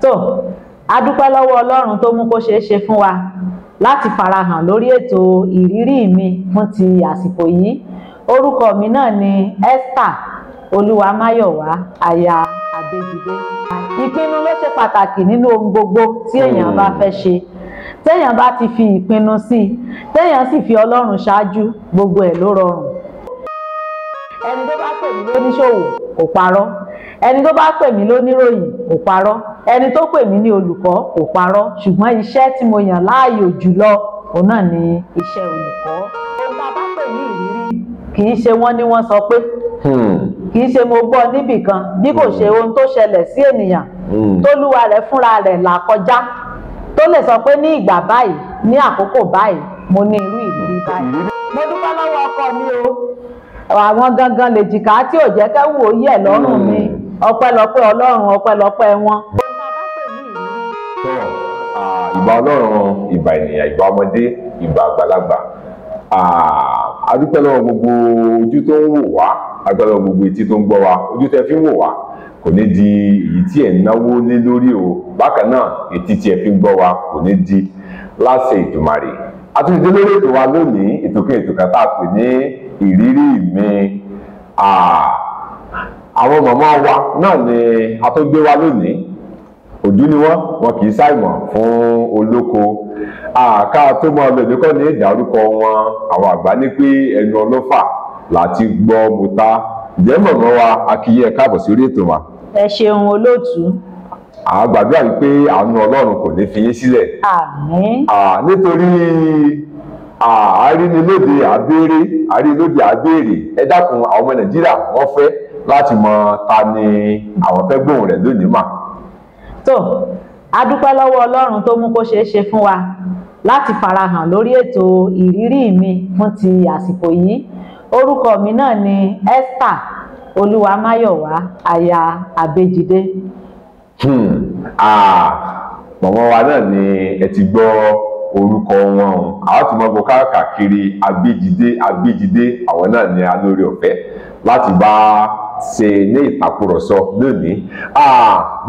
Tó, a dúpẹ́ lọ́wọ́ Ọlọ́run tó mú kó ṣeé ṣe fún wa láti farahàn lórí ètò ìrírí mi fún ti àsìkò yìí. Orúkọ mi náà ni Esther Olúwamáyọ̀wá aya Abéjidé. Ìpinnu ló ṣe pàtàkì nínú ohun gbogbo tí èèyàn bá fẹ́ ṣe. Téèyàn bá ti fi ìpinnu sí i, téèyàn sì fi Ọlọ́run ṣáájú, gbogbo ẹ̀ ló rọrùn. Ẹni tó bá pè mí lóníṣòwò kò parọ́, ẹni tó bá pè mí lóníròyìn kò parọ́, ẹni tó pè mí ní olùkọ́ kò parọ́, ṣùgbọ́n iṣẹ́ tí mo yàn láàyò jùlọ òun náà ni iṣẹ́ olùkọ́. Ohun tá a bá pè ní ìrírí kì í ṣe wọ́n ní wọ́n sọ pé, kì í ṣe mo gbọ́ níbìkan, bí kò ṣe ohun tó ṣẹlẹ̀ sí ènìyàn tólúwa rẹ̀ fúnra rẹ̀ là kọjá, tó lè sọ pé ní ìgbà báyìí, ní àkókò báyìí, mo ní irú ìrírí báyìí. Mo dúpẹ́ lọ́wọ́ ọkọ mi o, àwọn gangan lèjìká tí ò jẹ́ kẹ́wù ó yẹ̀ lọ́rùn mi, ọpẹ́lọpẹ́ Ọlọ́run, ọpẹ́lọpẹ́ wọn. Ìbà Ọlọ́run, ìbà ènìyàn, ìbà ọmọdé, ìbà àgbàlagbà. A dúpẹ́ lọ́wọ́ gbogbo ojú tó ń wò wá, a dúpẹ́ lọ́wọ́ gbogbo etí tó ń gbọ́ wa. Ojú tẹ́ fi ń wò wá kò ní di èyí tí ẹ̀ ń náwó lé lórí o. Bákan náà, etí tí ẹ fi ń gbọ́ wa kò ní di láṣẹ Èdùmàrè. A tún ti dé lórí ètò wa lónìí, ètò kan ètò kan tá a pè ní ìrírí mi. Àwọn màmá wa náà ni a tó gbé wa lónìí. Òdú ni wọ́n, wọn kì í ṣàìmọ̀ fún olóko. Ká tó mọ ọlọ́dún kọ́ ní ìdárúkọ wọn, àwọn àgbà ní pé ẹnu ọlọ́fà láti gbọ́ mọ́ta. Ǹjẹ́ màmá wa, a kí yín ẹ káàbọ̀ sí orí ètò wa. Ẹ ṣeun olóòtú. À gbàdúrà wípé àánú Ọlọ́run kò ní fi yín sílẹ̀. Àmín. Nítorí àrínilóde àbéèrè, àrínilóde àbéèrè, ẹ dákun, àwọn ọmọ Nàìjíríà wọ́n fẹ́ láti mọ ta ni àwọn fẹ́ gbóhùn rẹ̀ lónìí mà. Tó, a dúpẹ́ lọ́wọ́ Ọlọ́run tó mú kó ṣeé ṣe fún wa láti farahàn lórí ètò ìrírí mi fún ti àsìkò yìí. Orúkọ mi náà ni Esther Olúwamáyọ̀wá aya Abéjidé. Màmá wa náà ni ẹ ti gbọ́ orúkọ wọn o. Àwọn tí wọ́n gbọ́ káàkiri Abéjidé Abéjidé, àwọn náà ni a lórí ọ̀fẹ́ láti bá ṣe ní ìtàkùrọ̀sọ lónìí.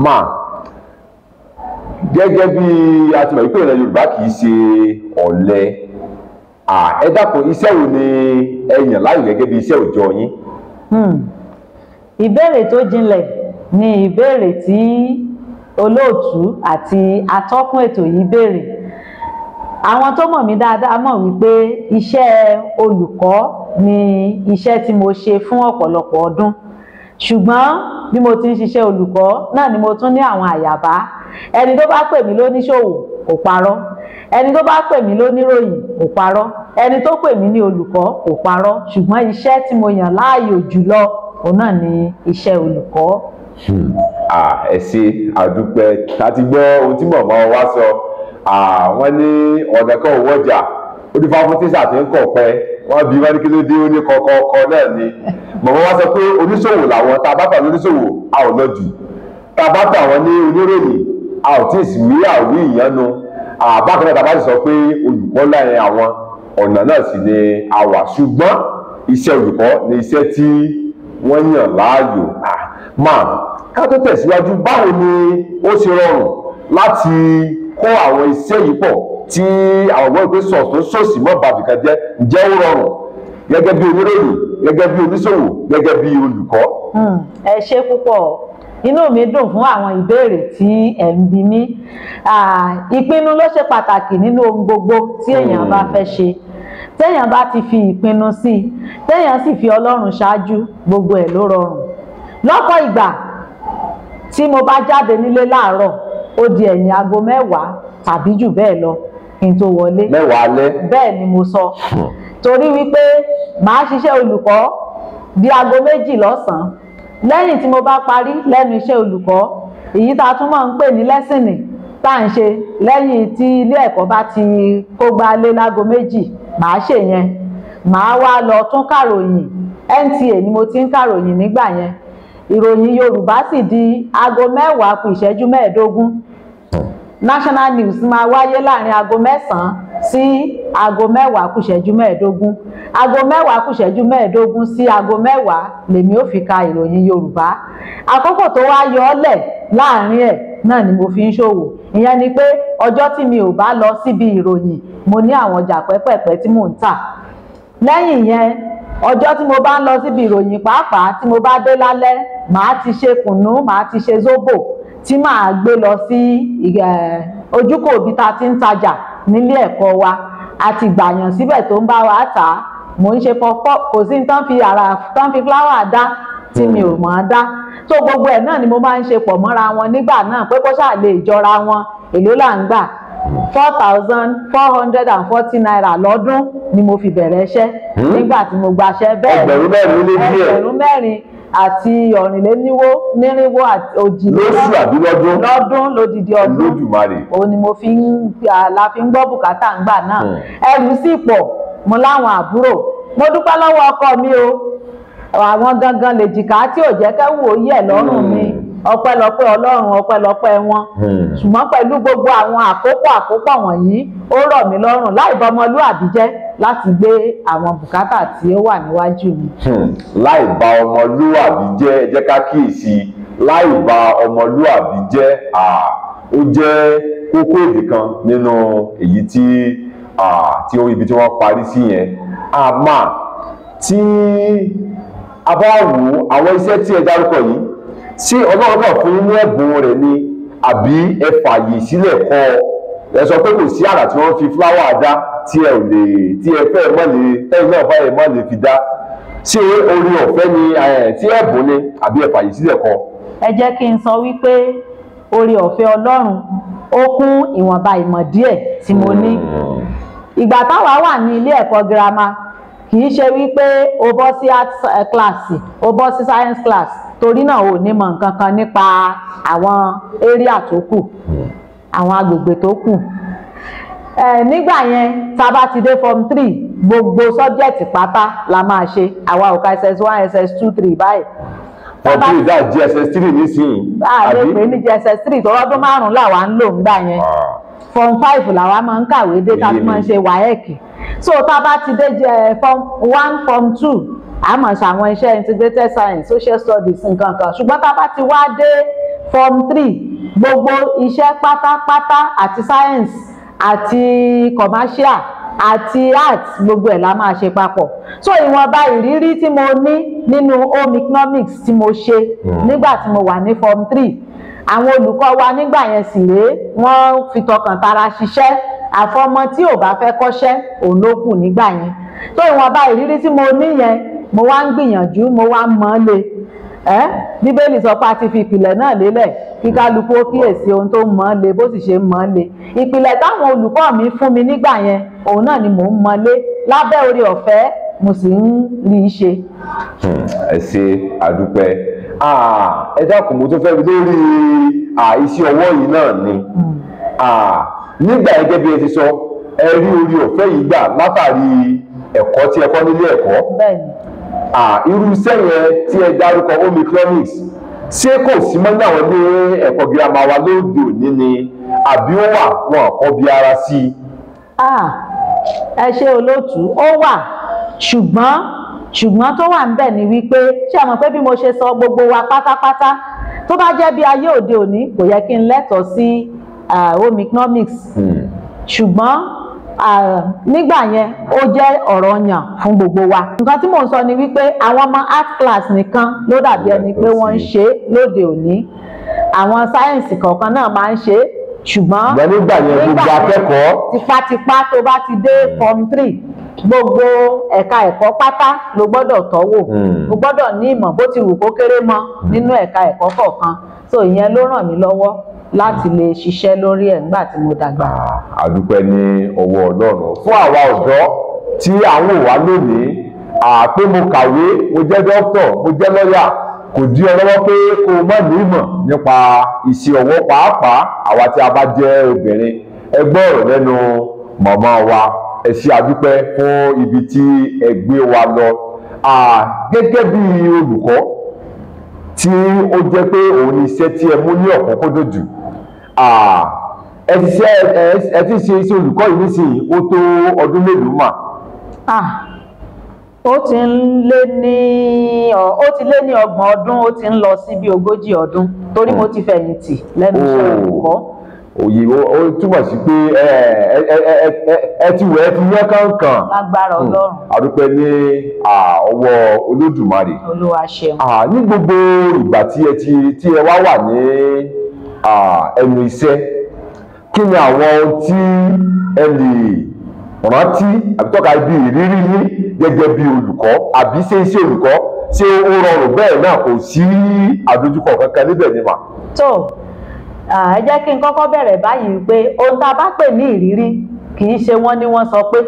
Mà gẹ́gẹ́ bí a ti mọ̀ wípé ìran Yorùbá kì í ṣe ọ̀lẹ, ẹ dákun, iṣẹ́ wo ni ẹ yàn láàyò gẹ́gẹ́ bí iṣẹ́ òòjọ́ yín? Ìbéèrè tó jinlẹ̀ ni ìbéèrè tí olóòtú àti atọ́kùn ètò yìí béèrè. Àwọn tó mọ̀ mí dáadáa mọ̀ wípé iṣẹ́ olùkọ́ ni iṣẹ́ tí mo ṣe fún ọ̀pọ̀lọpọ̀ ọdún. Ṣùgbọ́n bí mo ti ń ṣiṣẹ́ olùkọ́ náà ni mo tún ní àwọn àyàbá. Ẹni tó bá pè mí lóníṣòwò kò parọ́, ẹni tó bá pè mí lóníròyìn kò parọ́, ẹni tó pè mí ní olùkọ́ kò parọ́, ṣùgbọ́n iṣẹ́ tí mo yàn láàyò jùlọ òun náà ni iṣẹ́ olùkọ́. Ẹ ṣé, àdúpẹ́. A ti gbọ́ ohun tí màmá wa sọ. Wọ́n ní ọ̀nà kan ò wọ́jà, ó dífá fún tíṣà tí ń kọ̀ pẹ́. Wọ́n bí wọ́n ní kí ló dé, ó ní kọ̀kọ̀ọ̀kọ̀ náà ni. Màmá wa sọ pé oníṣòwò làwọn. Tá a bá pà lóníṣòwò, a ò lọ jù. Tá a bá pà wọ́n ní oníròyìn, a ò tí ì sì wí àwí ìyánu. Bákan náà, tá a bá sì sọ pé olùkọ́ láyẹn, àwọn ọ̀nà náà sì ni a wà, ṣùgbọ́n iṣẹ́ olùkọ́ ni iṣẹ́ tí wọ́n yàn láàyò. Máa ká tó tẹ̀síwájú, báwo ni ó ṣe rọrùn láti kó àwọn iṣẹ́ yìí pọ̀ tí àwọn ọgbọ́n ìpè sọ̀tún sòsì mọ́ bàbí kan jẹ́? Ǹjẹ́ ó rọrùn gẹ́gẹ́ bí oníròyìn, gẹ́gẹ́ bí oníṣòwò, gẹ́gẹ́ bí olùkọ́? Ẹ ṣé púpọ̀, inú mi dùn fún àwọn ìbéèrè tí ẹ̀ ń bi mí. Ìpinnu ló ṣe pàtàkì nínú ohun gbogbo tí èèyàn bá fẹ́ ṣe. Téèyàn bá ti fi ìpinnu sí i, téèyàn sì fi Ọlọ́run ṣáájú, gbogbo ẹ̀ ló rọrùn. Lọ́pọ̀ ìgbà tí mo bá jáde nílé láàárọ̀, ó di ẹ̀yìn aago 10 tàbí jù bẹ́ẹ̀ lọ kí n tó wọlé. 10 alẹ́? Bẹ́ẹ̀ ni mo sọ, torí wípé màá ṣiṣẹ́ olùkọ́ di aago 2 lọ́sàn-án. Lẹ́yìn tí mo bá parí lẹ́nu iṣẹ́ olùkọ́, èyí tá a tún máa ń pè ní lesson tá à ń ṣe lẹ́yìn tí ilé ẹ̀kọ́ bá ti kó gbá lé láago 2, màá ṣe yẹn, màá wá lọ tún kàròyìn. NTA ni mo ti ń kàròyìn nígbà yẹn. Ìròyìn Yorùbá sì di aago 9 kù ìṣẹ́jú 15. National news máa wáyé láàrin aago 9 sí aago 9 kù ìṣẹ́jú 15. Aago 9 kù ìṣẹ́jú 15 sí aago 10 lèmi ò fi ka ìròyìn Yorùbá. Àkókò tó wá yọ ọ́ lẹ̀ láàrin ẹ̀ náà ni mo fi ń ṣòwò. Ìyẹn ni pé ọjọ́ tí mi ò bá lọ síbi ìròyìn, mo ní àwọn ọjà pẹ́pẹ̀pẹ́ tí mò ń tà. Lẹ́yìn yẹn, ọjọ́ tí mo bá ń lọ síbi ìròyìn pàápàá, tí mo bá dé lálẹ́, màá ti ṣe kùnú, màá ti ṣe zóbò tí màá gbé lọ sí ojúkò ibi tá a ti ń tajà nílé ẹ̀kọ́ wa. A ti gbàyàn síbẹ̀ tó ń bá wa tà á. Mò ń ṣe pọpọ́, kò sí tán fi ara tán fi fúláwà dá tí mi ò mọ̀ ọ́n dá. Tó gbogbo ẹ̀ náà ni mo máa ń ṣe pọ̀ mọ́ra wọn nígbà náà pé kó ṣáà lè jọra wọn. Èló là ń gbà? 4,440 naira lọ́dún ni mo fi bẹ̀rẹ̀ iṣẹ́ nígbà tí mo gbaṣẹ́. Bẹ́ẹ̀ ẹgbẹ̀rún 4 lé díẹ̀, ẹgbẹ̀rún 4 àti ọ̀rìnléníwó nírinwó àti òjìlélọ́gbọ̀n lóṣù àbí lọ́dún? Lọ́dún, lódidi ọdún. Olódùmarè. Òun ni mo fi ń la fi ń gbọ́ bùkátà ńgbà náà. Ẹrù sì pọ̀, mo láwọn àbúrò. Mo dúpẹ́ lọ́wọ́ ọkọ mi o, àwọn gangan lèjìká tí ò jẹ́ kẹ́wù ó yẹ̀ lọ́rùn mi. Ọpẹ́lọpẹ́ Ọlọ́run, ọpẹ́lọpẹ́ wọn. Ṣùgbọ́n pẹ̀lú gbogbo àwọn àkópọ̀ wọ̀nyí, ó rọ̀ mí lọ́rùn láì bọmọlúàbí jẹ́ láti gbé àwọn bùkátà tí ó wà níwájú mi. Láì bà ọmọlúàbí jẹ́, ẹ jẹ́ ká kíyèsí, láì bà ọmọlúàbí jẹ́, ó jẹ́ kókó èdè kan nínú èyí tí ibi tí wọ́n parí sí yẹn. Àmọ́ tí a bá wò àwọn iṣẹ́ tí ẹ dárúkọ yìí, ṣé Ọlọ́run náà fún yín ní ẹ̀bùn rẹ̀ ni, àbí ẹ fààyè sílẹ̀ kọ́ ẹ? Sọ pé kò sí àrà tí wọ́n fi fúláwà dá tí ẹ ò lè, tí ẹ fẹ́ mọ́ lè, tẹ́yìn náà fẹ́ mọ́ lè fi dá. Ṣé orí ọ̀fẹ́ ni, tí ẹ̀bùn ni, àbí ẹ fààyè sílẹ̀ kọ́? Ẹ jẹ́ kí n sọ wípé orí ọ̀fẹ́ Ọlọ́run ó kún ìwọ̀nba ìmọ̀ díẹ̀ tí mo ní. Ìgbà táwa wà ní ilé ẹ̀kọ́ girama, kì í ṣe wípé o bọ́ sí arts class, o bọ́ sí science class, torí náà ò ní mọ̀ nǹkan kan nípa àwọn area tó kù, àwọn agbègbè tó kù. Nígbà yẹn, tá a bá ti dé form 3, gbogbo subject pátá la máa ṣe. Àwa ò ka SS1, SS2, 3 báyìí. Form 3 dá JSS 3 nísìnyí. A lè pè ní JSS 3 tó ọdún 5 làwa ń lò ńgbà yẹn. Form 5 làwa máa ń kàwé dé, tá a fi máa ń ṣe WAEC. So tá a bá ti dé form 1, form 2, a máa ṣe àwọn iṣẹ́ integrated science, social studies, nǹkan kan. Ṣùgbọ́n tá a bá ti wá dé form 3, gbogbo iṣẹ́ pátápátá, àti science àti commercial àti arts, gbogbo ẹ̀ la máa ṣe papọ̀. So ìwọ̀nba ìrírí tí mo ní nínú home economics tí mo ṣe nígbà tí mo wà ní form 3, àwọn olùkọ́ wa nígbà yẹn sì rèé, wọ́n fi tọkàntara ṣiṣẹ́. Àfọmọ tí ò bá fẹ́ kọ́ṣẹ́ òun ló kù nígbà yẹn. So ìwọ̀nba ìrírí tí mo ní yẹn, mo wá ń gbìyànjú, mo wá ń mọ̀ ọ́n le. Bíbélì sọ pé a ti fi ìpìlẹ̀ náà lélẹ̀ kí kálukú ó kíyèsí ohun tó mọ̀ ọ́n le bó sì ṣe mọ̀ ọ́n le. Ìpìlẹ̀ táwọn olùkọ́ mi fún mi nígbà yẹn, òun náà ni mò ń mọlé lábẹ́ oore ọ̀fẹ́, mo sì ń rí i ṣe. Ẹ ṣe, àdúpẹ́. Ẹ dákun, mo tún fẹ́ lórí iṣẹ́ ọwọ́ yìí náà ni. Nígbà gẹ́gẹ́ bí ẹ ti sọ, ẹ rí oore ọ̀fẹ́ yìí gbà látàrí ẹ̀kọ́ tí ẹ kọ́ nílé ẹ̀kọ́. Irú iṣẹ́ yẹn tí ẹ dárúkọ, home economics, ṣé kò sí mọ́ ní àwọn ilé ẹ̀kọ́ girama wa lóde òní ni, àbí ó wà, wọn kọ́ bí ara sí i? Ẹ ṣe olóòtú, ó wà, ṣùgbọ́n tó wà níbẹ̀ ni wípé, ṣé ẹ mọ̀ pé bí mo ṣe sọ, gbogbo wa pátápátá, tó bá jẹ́ bí ayé òde òní, kò yẹ kí n lẹ́tọ̀ọ́ sí home economics. Ṣùgbọ́n nígbà yẹn, ó jẹ́ ọ̀ranyàn fún gbogbo wa. Nǹkan tí mò ń sọ ni wípé àwọn ọmọ art class nìkan ló dàbí ẹni pé wọ́n ń ṣe lóde òní. Àwọn sáyẹ̀nsì kọ̀ọ̀kan náà máa ń ṣe, ṣùgbọ́n nígbà yẹn, gbogbo akẹ́kọ̀ọ́ tipátipá, tó bá ti dé form 3, gbogbo ẹ̀ka ẹ̀kọ́ pátá ló gbọ́dọ̀ tọ́wò, o gbọ́dọ̀ ní ìmọ̀ bó ti wù kó kéré mọ́ nínú ẹ̀ka ẹ̀kọ́ kọ̀ọ̀kan. So ìyẹn ló ràn mí lọ́wọ́ láti lè ṣiṣẹ́ lórí ẹ̀ nígbà tí mo dàgbà. Àdúpẹ́ ní ọwọ́ Ọlọ́run. Fún àwa ọ̀dọ́ tí à ń wò wá lónìí, pé mo kàwé, mo jẹ́ dókítà, mo jẹ́ lọ́yà, kò dí ọ lọ́wọ́ pé kó o má ní ìmọ̀ nípa iṣẹ́ ọwọ́, pàápàá àwa tí a bá jẹ́ obìnrin. Ẹ gbọ́ ọ̀rọ̀ lẹ́nu màmá wa. Ẹ ṣé, àdúpẹ́ fún ibi tí ẹ gbé wa lọ. Gẹ́gẹ́ bí olùkọ́ tí ó jẹ́ pé òun ni iṣẹ́ tí ẹ mú ní ọ̀kúnkúndùn jù, ẹ ti ṣe, ẹ ti ṣe iṣẹ́ olùkọ́ yìí nísìnyí, ó tó ọdún mélòó mà? Ó ti ń lé ní ó ti lé ní 30 ọdún, ó ti ń lọ sí bí 40 ọdún, torí mo ti fẹ̀yìntì lẹ́nu iṣẹ́ olùkọ́. Òye ó túmọ̀ sí pé ẹ ti wẹ̀, ẹ ti yẹ kánkàn. Lágbára Ọlọ́run. A dúpẹ́ ní ọwọ́ Olódùmarè. Olúwa ṣeun. Ní gbogbo ìgbà tí ẹ wá wà ní ẹnu iṣẹ́, kí ni àwọn ohun tí ẹ lè rántí àbí tọ́ka bí ìrírí yín gẹ́gẹ́ bí olùkọ́, àbí ṣé iṣẹ́ olùkọ́ ṣé ó rọrùn bẹ́ẹ̀ náà, kò sí àdójúkọ kankan níbẹ̀ ni mà? Tó, ẹ jẹ́ kí n kọ́kọ́ bẹ̀rẹ̀ báyìí pé ohun tá a bá pè ní ìrírí kì í ṣe wọ́n ní wọ́n sọ pé,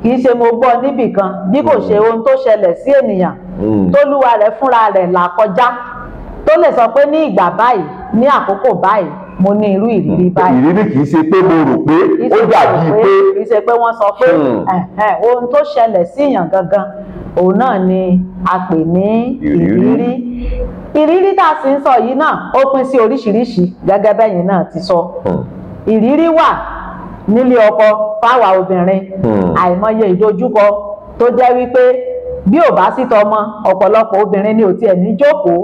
kì í ṣe mo gbọ́ níbì kan, bí kò ṣe ohun tó ṣẹlẹ̀ sí ènìyàn tólúwa rẹ̀ fúnra rẹ̀ là kọjá, tó lè sọ pé ní ìgbà báyìí, ní àkókò báyìí, mo ní irú ìrírí báyìí. Ìrírí kì í ṣe pé mo rò pé ó dàbí pé, kì í ṣe pé wọ́n sọ pé, ohun tó ṣẹlẹ̀ sí èèyàn gangan òun náà ni a pè ní ìrírí. Ìrírí tá a sì ń sọ yìí náà ó pín sí oríṣiríṣi gẹ́gẹ́ bẹ́yìn náà ti sọ. Ìrírí wà nílé ọkọ fáwa obìnrin, àìmọye ìdojúkọ tó jẹ́ wípé bí ò bá sí tọmọ, ọ̀pọ̀lọpọ̀ obìnrin ni ò tiẹ̀ ní jókòó.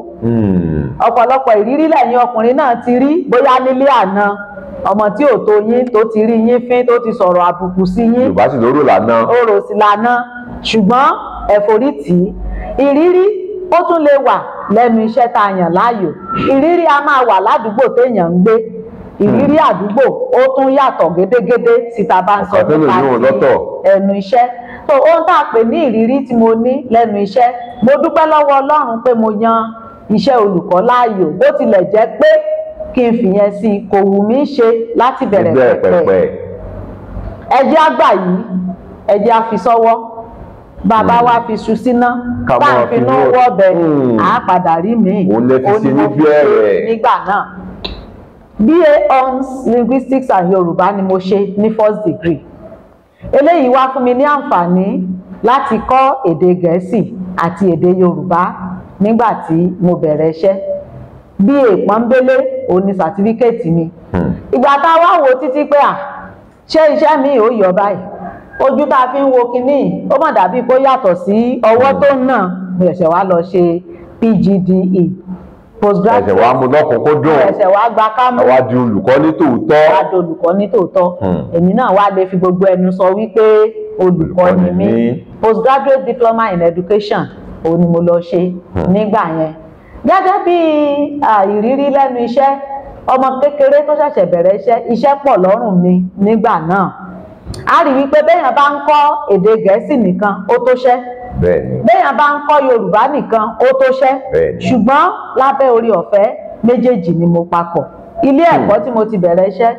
Ọ̀pọ̀lọpọ̀ ìrírí lẹ́yìn ọkùnrin náà ti rí, bóyá nílé àná ọmọ tí ò tó yín tó ti rí yín fín, tó ti sọ̀rọ̀ àbùkù sí yín. Yorùbá sì lóró lànà. Orò sì lànà, ṣùgbọ́n ẹ̀fọ́rí tì í. Ìrírí ó tún lè wà lẹ́nu iṣẹ́ tá a yàn láàyò. Ìrírí a máa wà ládùúgbò téèyàn ń gbé. Ìrírí àdúgbò ó tún yàtọ̀ gédégédé sí ta bá ń sọ nípa ti ẹnu iṣẹ́. Tó ohun tá a pè ní ìrírí tí mo ní lẹ́nu iṣẹ́, mo dúpẹ́ lọ́wọ́ Ọlọ́run pé mo yan iṣẹ́ olùkọ́ láàyò, bó tilẹ̀ jẹ́ pé kí n fìyẹn sí i kò wù mí ṣe láti bẹ̀rẹ̀ pẹ̀pẹ̀. Ẹ jẹ́ á gbà yìí, ẹ jẹ́ á fi sọ́wọ́, bàbá wa fi ṣu síná, tá à ń fi inú wọ́bẹ̀, à á padà rí mi. Òun lè fi ṣe ní bẹ̀rẹ̀ nígbà náà. BA Hons Linguistics and Yorùbá ni mo ṣe ní first degree. Eléyìí wá fún mi ní àǹfààní láti kọ́ èdè Gẹ̀ẹ́sì àti èdè Yorùbá nígbà tí mo bẹ̀rẹ̀ iṣẹ́. BA pọ́nbélé òun ni sàtífíkẹ́ẹ̀tì mi. Ìgbà tá a wá wò títí pé à ṣé iṣẹ́ mi ò yọ báyìí, ojú tá a fi ń wo kinní ó mọ̀ dàbí kó yàtọ̀ sí ọwọ́ tó ń nà, mo ṣẹ̀ṣẹ̀ wá lọ ṣe PGDE, postgraduate. Ẹ̀ṣẹ̀ wa mú lọ́kùnkúndùn. Ẹ̀ṣẹ̀ wa gba kámú. Àwa di olùkọ́ ní tòótọ́. Wá di olùkọ́ ní tòótọ́. Èmi náà wá lè fi gbogbo ẹnu sọ wípé olùkọ́ ni mí. Postgraduate diploma in education òun ni mo lọ ṣe nígbà yẹn. Gẹ́gẹ́ bí ìrírí lẹ́nu iṣẹ́, ọmọ kékeré tó ṣẹ̀ṣẹ̀ bẹ̀rẹ̀ iṣẹ́, iṣẹ́ pọ̀ lọ́rùn mi nígbà náà. A rí wípé béèyàn bá ń kọ́ èdè Gẹ̀ẹ́sì nìkan ó tó ṣẹ́, béèyàn bá ń kọ́ Yorùbá nìkan ó tó ṣẹ́, ṣùgbọ́n lábẹ́ orí ọ̀fẹ́ méjèèjì ni mo papọ̀. Ilé ẹ̀kọ́ tí mo ti bẹ̀rẹ̀ iṣẹ́,